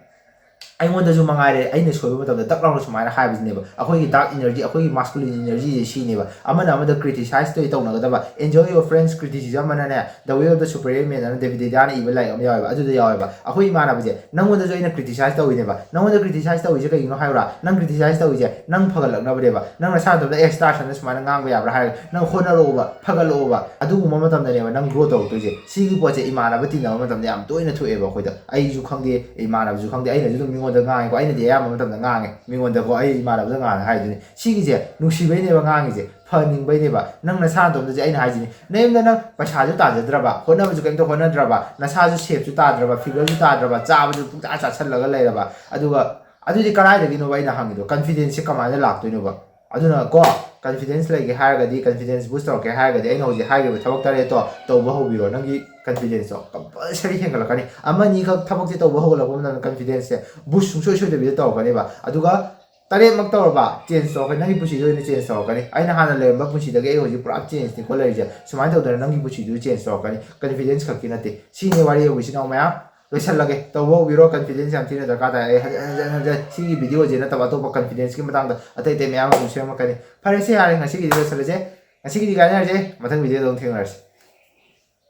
ꯑꯩꯉꯣꯟꯗꯁꯨ ꯃꯉꯥꯏꯔꯦ, ꯑꯩꯅ ꯁꯣꯏꯕ ꯃꯇꯝꯗ ꯇꯛ ꯂꯥꯎꯅ ꯁꯨꯃꯥꯏꯅ ꯍꯥꯏꯕꯁꯤꯅꯦꯕ꯫ ꯑꯩꯈꯣꯏꯒꯤ dark energy, ꯑꯩꯈꯣꯏꯒꯤ masculine energyꯁꯦ ꯁꯤꯅꯦꯕ꯫ ꯑꯃꯅ ꯑꯃꯗ criticize ꯇꯧꯏ ꯇꯧꯅꯒꯗꯕ, enjoy your friends criticism ꯑꯃꯅꯅꯦ, The Way of the Superior Man ꯑꯅ David Deida ꯅ ꯏꯕ ꯂꯥꯏꯔꯤꯛ ꯑꯃ ꯌꯥꯎꯋꯦꯕ, ꯑꯗꯨꯗ ꯌꯥꯎꯋꯦꯕ꯫ ꯑꯩꯈꯣꯏ ꯏꯃꯥꯟꯅꯕꯁꯦ ꯅꯪꯉꯣꯟꯗꯁꯨ ꯑꯩꯅ criticize ꯇꯧꯏꯅꯦꯕ꯫ ꯅꯪꯉꯣꯟꯗ criticize ꯇꯧꯏꯁꯦ ꯀꯩꯒꯤꯅꯣ ꯍꯥꯏꯔꯨꯔꯥ? ꯅꯪ criticize ꯇꯧꯏꯁꯦ ꯅꯪ ꯐꯒꯠꯂꯛꯅꯕꯅꯦꯕ꯫ ꯅꯪ ꯅꯁꯥ ꯅꯇꯣꯝꯇ, "ꯑꯦ, ꯁꯤ ꯇꯥꯔꯁꯟꯅ ꯁꯨꯃꯥꯏꯅ ꯉꯥꯡꯕ ꯌꯥꯕ꯭ꯔꯥ?" ꯍꯥꯏꯔꯒ ꯅꯪ ꯍꯣꯠꯅꯔꯛꯑꯣꯕ, ꯐꯒꯠꯂꯛꯑꯣꯕ꯫ ꯑꯗꯨꯒꯨꯝꯕ ꯃꯇꯝꯗꯅꯦꯕ ꯅꯪ grow ꯇꯧꯔꯛꯇꯣꯏꯁꯦ꯫ ꯁꯤꯒꯤ ꯄꯣꯠꯁꯦ ꯏꯃꯥꯟꯅꯕ ꯇꯤꯟꯅꯕ ꯃꯇꯝꯗ ꯌꯥꯝ ꯇꯣꯏꯅ ꯊꯣꯛꯑꯦꯕ ꯑꯩꯈꯣꯏꯗ꯫ ꯑꯩꯁꯨ ꯈꯪꯗꯦ, ꯏꯃꯥꯟꯅꯕꯁꯨ ꯈꯪꯗꯦ, ꯑꯩꯅꯁꯨ ꯑꯗꯨꯝ ꯃꯤꯉꯣꯟꯗ ꯉꯥꯡꯉꯦꯀꯣ꯫ ꯑꯩꯅꯗꯤ ꯑꯌꯥꯝꯕ ꯃꯇꯝꯗ ꯉꯥꯡꯉꯦ ꯃꯤꯉꯣꯟꯗꯀꯣ, ꯑꯩ ꯏꯃꯥꯟꯅꯕꯗ ꯉꯥꯡꯉꯦ ꯍꯥꯏꯗꯨꯅꯤ꯫ ꯁꯤꯒꯤꯁꯦ ꯅꯨꯡꯁꯤꯕꯩꯅꯦꯕ ꯉꯥꯡꯉꯤꯁꯦ, ꯐꯅꯤꯡꯕꯩꯅꯦꯕ꯫ ꯅꯪ ꯅꯁꯥ ꯅꯇꯣꯝꯇꯁꯦ ꯑꯩꯅ ꯍꯥꯏꯁꯤꯅꯤ, ꯅꯌꯨꯝꯗ ꯅꯪ ꯄꯩꯁꯥꯁꯨ ꯇꯥꯟꯖꯗ꯭ꯔꯕ, ꯍꯣꯠꯅꯕꯁꯨ ꯀꯩꯝꯇ ꯍꯣꯠꯅꯗ꯭ꯔꯕ, ꯅꯁꯥꯁꯨ shapeꯁꯨ ꯇꯥꯗ꯭ꯔꯕ, figureꯁꯨ ꯇꯥꯗ꯭ꯔꯕ, ꯆꯥꯕꯁꯨ ꯄꯨꯡꯆꯥ ꯆꯥꯁꯜꯂꯒ ꯂꯩꯔꯕ, ꯑꯗꯨꯒ ꯑꯗꯨꯗꯤ ꯀꯗꯥꯏꯗꯒꯤꯅꯣꯕ ꯑꯩꯅ ꯍꯪꯉꯤꯗꯣ? Confidenceꯁꯦ ꯀꯃꯥꯏꯅ ꯂꯥꯛꯇꯣꯏꯅꯣꯕ? ꯑꯗꯨꯅ ꯀꯣ, confidence ꯂꯩꯒꯦ ꯍꯥꯏꯔꯒꯗꯤ, confidence boost ꯇꯧꯔꯛꯀꯦ ꯍꯥꯏꯔꯒꯗꯤ, ꯑꯩꯅ ꯍꯧꯖꯤꯛ ꯍꯥꯏꯈꯤꯕ ꯊꯕꯛ ꯇꯔꯦꯠꯇꯣ ꯇꯧꯕ ꯍꯧꯕꯤꯔꯣ꯫ ꯅꯪꯒꯤ confidenceꯇꯣ compulsory ꯍꯦꯟꯒꯠꯂꯛꯀꯅꯤ꯫ ꯑꯃ ꯑꯅꯤꯈꯛ ꯊꯕꯛꯁꯦ ꯇꯧꯕ ꯍꯧꯒꯠꯂꯛꯄ ꯃꯇꯝꯗ confidenceꯁꯦ boost ꯁꯨꯡꯁꯣꯏ ꯁꯣꯏꯗꯕꯤꯗ ꯇꯧꯔꯛꯀꯅꯦꯕ꯫ ꯑꯗꯨꯒ ꯇꯔꯦꯠꯃꯛ ꯇꯧꯔꯕ, change ꯇꯧꯔꯛꯀꯅꯤ꯫ ꯅꯪꯒꯤ ꯄꯨꯟꯁꯤꯗ ꯑꯣꯏꯅ change ꯇꯧꯔꯛꯀꯅꯤ꯫ ꯑꯩꯅ ꯍꯥꯟꯅ ꯂꯩꯔꯝꯕ ꯄꯨꯟꯁꯤꯗꯒꯤ ꯑꯩ ꯍꯧꯖꯤꯛ ꯄꯨꯔꯥ changeꯅꯤꯀꯣ ꯂꯩꯔꯤꯁꯦ꯫ ꯁꯨꯃꯥꯏꯅ ꯇꯧꯗꯅ ꯅꯪꯒꯤ ꯄꯨꯟꯁꯤꯗꯨ change ꯇꯧꯔꯛꯀꯅꯤ꯫ Confidence ꯈꯛꯀꯤ ꯅꯠꯇꯦ꯫ ꯁꯤꯅꯤ ꯋꯥꯔꯤ ꯍꯧꯕ ꯏꯆꯤꯟ ꯏꯅꯥꯎ ꯃꯌꯥꯝ꯫ ꯂꯣꯏꯁꯜꯂꯒꯦ꯫ ꯇꯧꯕ ꯍꯧꯕꯤꯔꯣ꯫ Confidenceꯁꯦ ꯌꯥꯝ ꯊꯤꯅ ꯗꯔꯀꯥꯔ ꯇꯥꯏ꯫ ꯑꯩ ꯍꯟꯖꯤꯟ ꯍꯟꯖꯤꯟ ꯍꯟꯖꯤꯟ ꯁꯤꯒꯤ videoꯁꯦ ꯅꯠꯇꯕ ꯑꯇꯣꯞꯄ confidenceꯀꯤ ꯃꯇꯥꯡꯗ ꯑꯇꯩ ꯑꯇꯩ ꯃꯌꯥꯝ ꯑꯃꯁꯨ ꯁꯦꯝꯃꯛꯀꯅꯤ꯫ ꯐꯔꯦꯁꯦ, ꯌꯥꯔꯦ, ꯉꯁꯤꯒꯤꯗꯤ ꯂꯣꯏꯁꯜꯂꯁꯦ꯫ ꯉꯁꯤꯒꯤꯗꯤ ꯀꯥꯏꯅꯔꯁꯦ꯫ ꯃꯊꯪ videoꯗ ꯑꯃꯨꯛ ꯊꯦꯡꯅꯔꯁꯤ꯫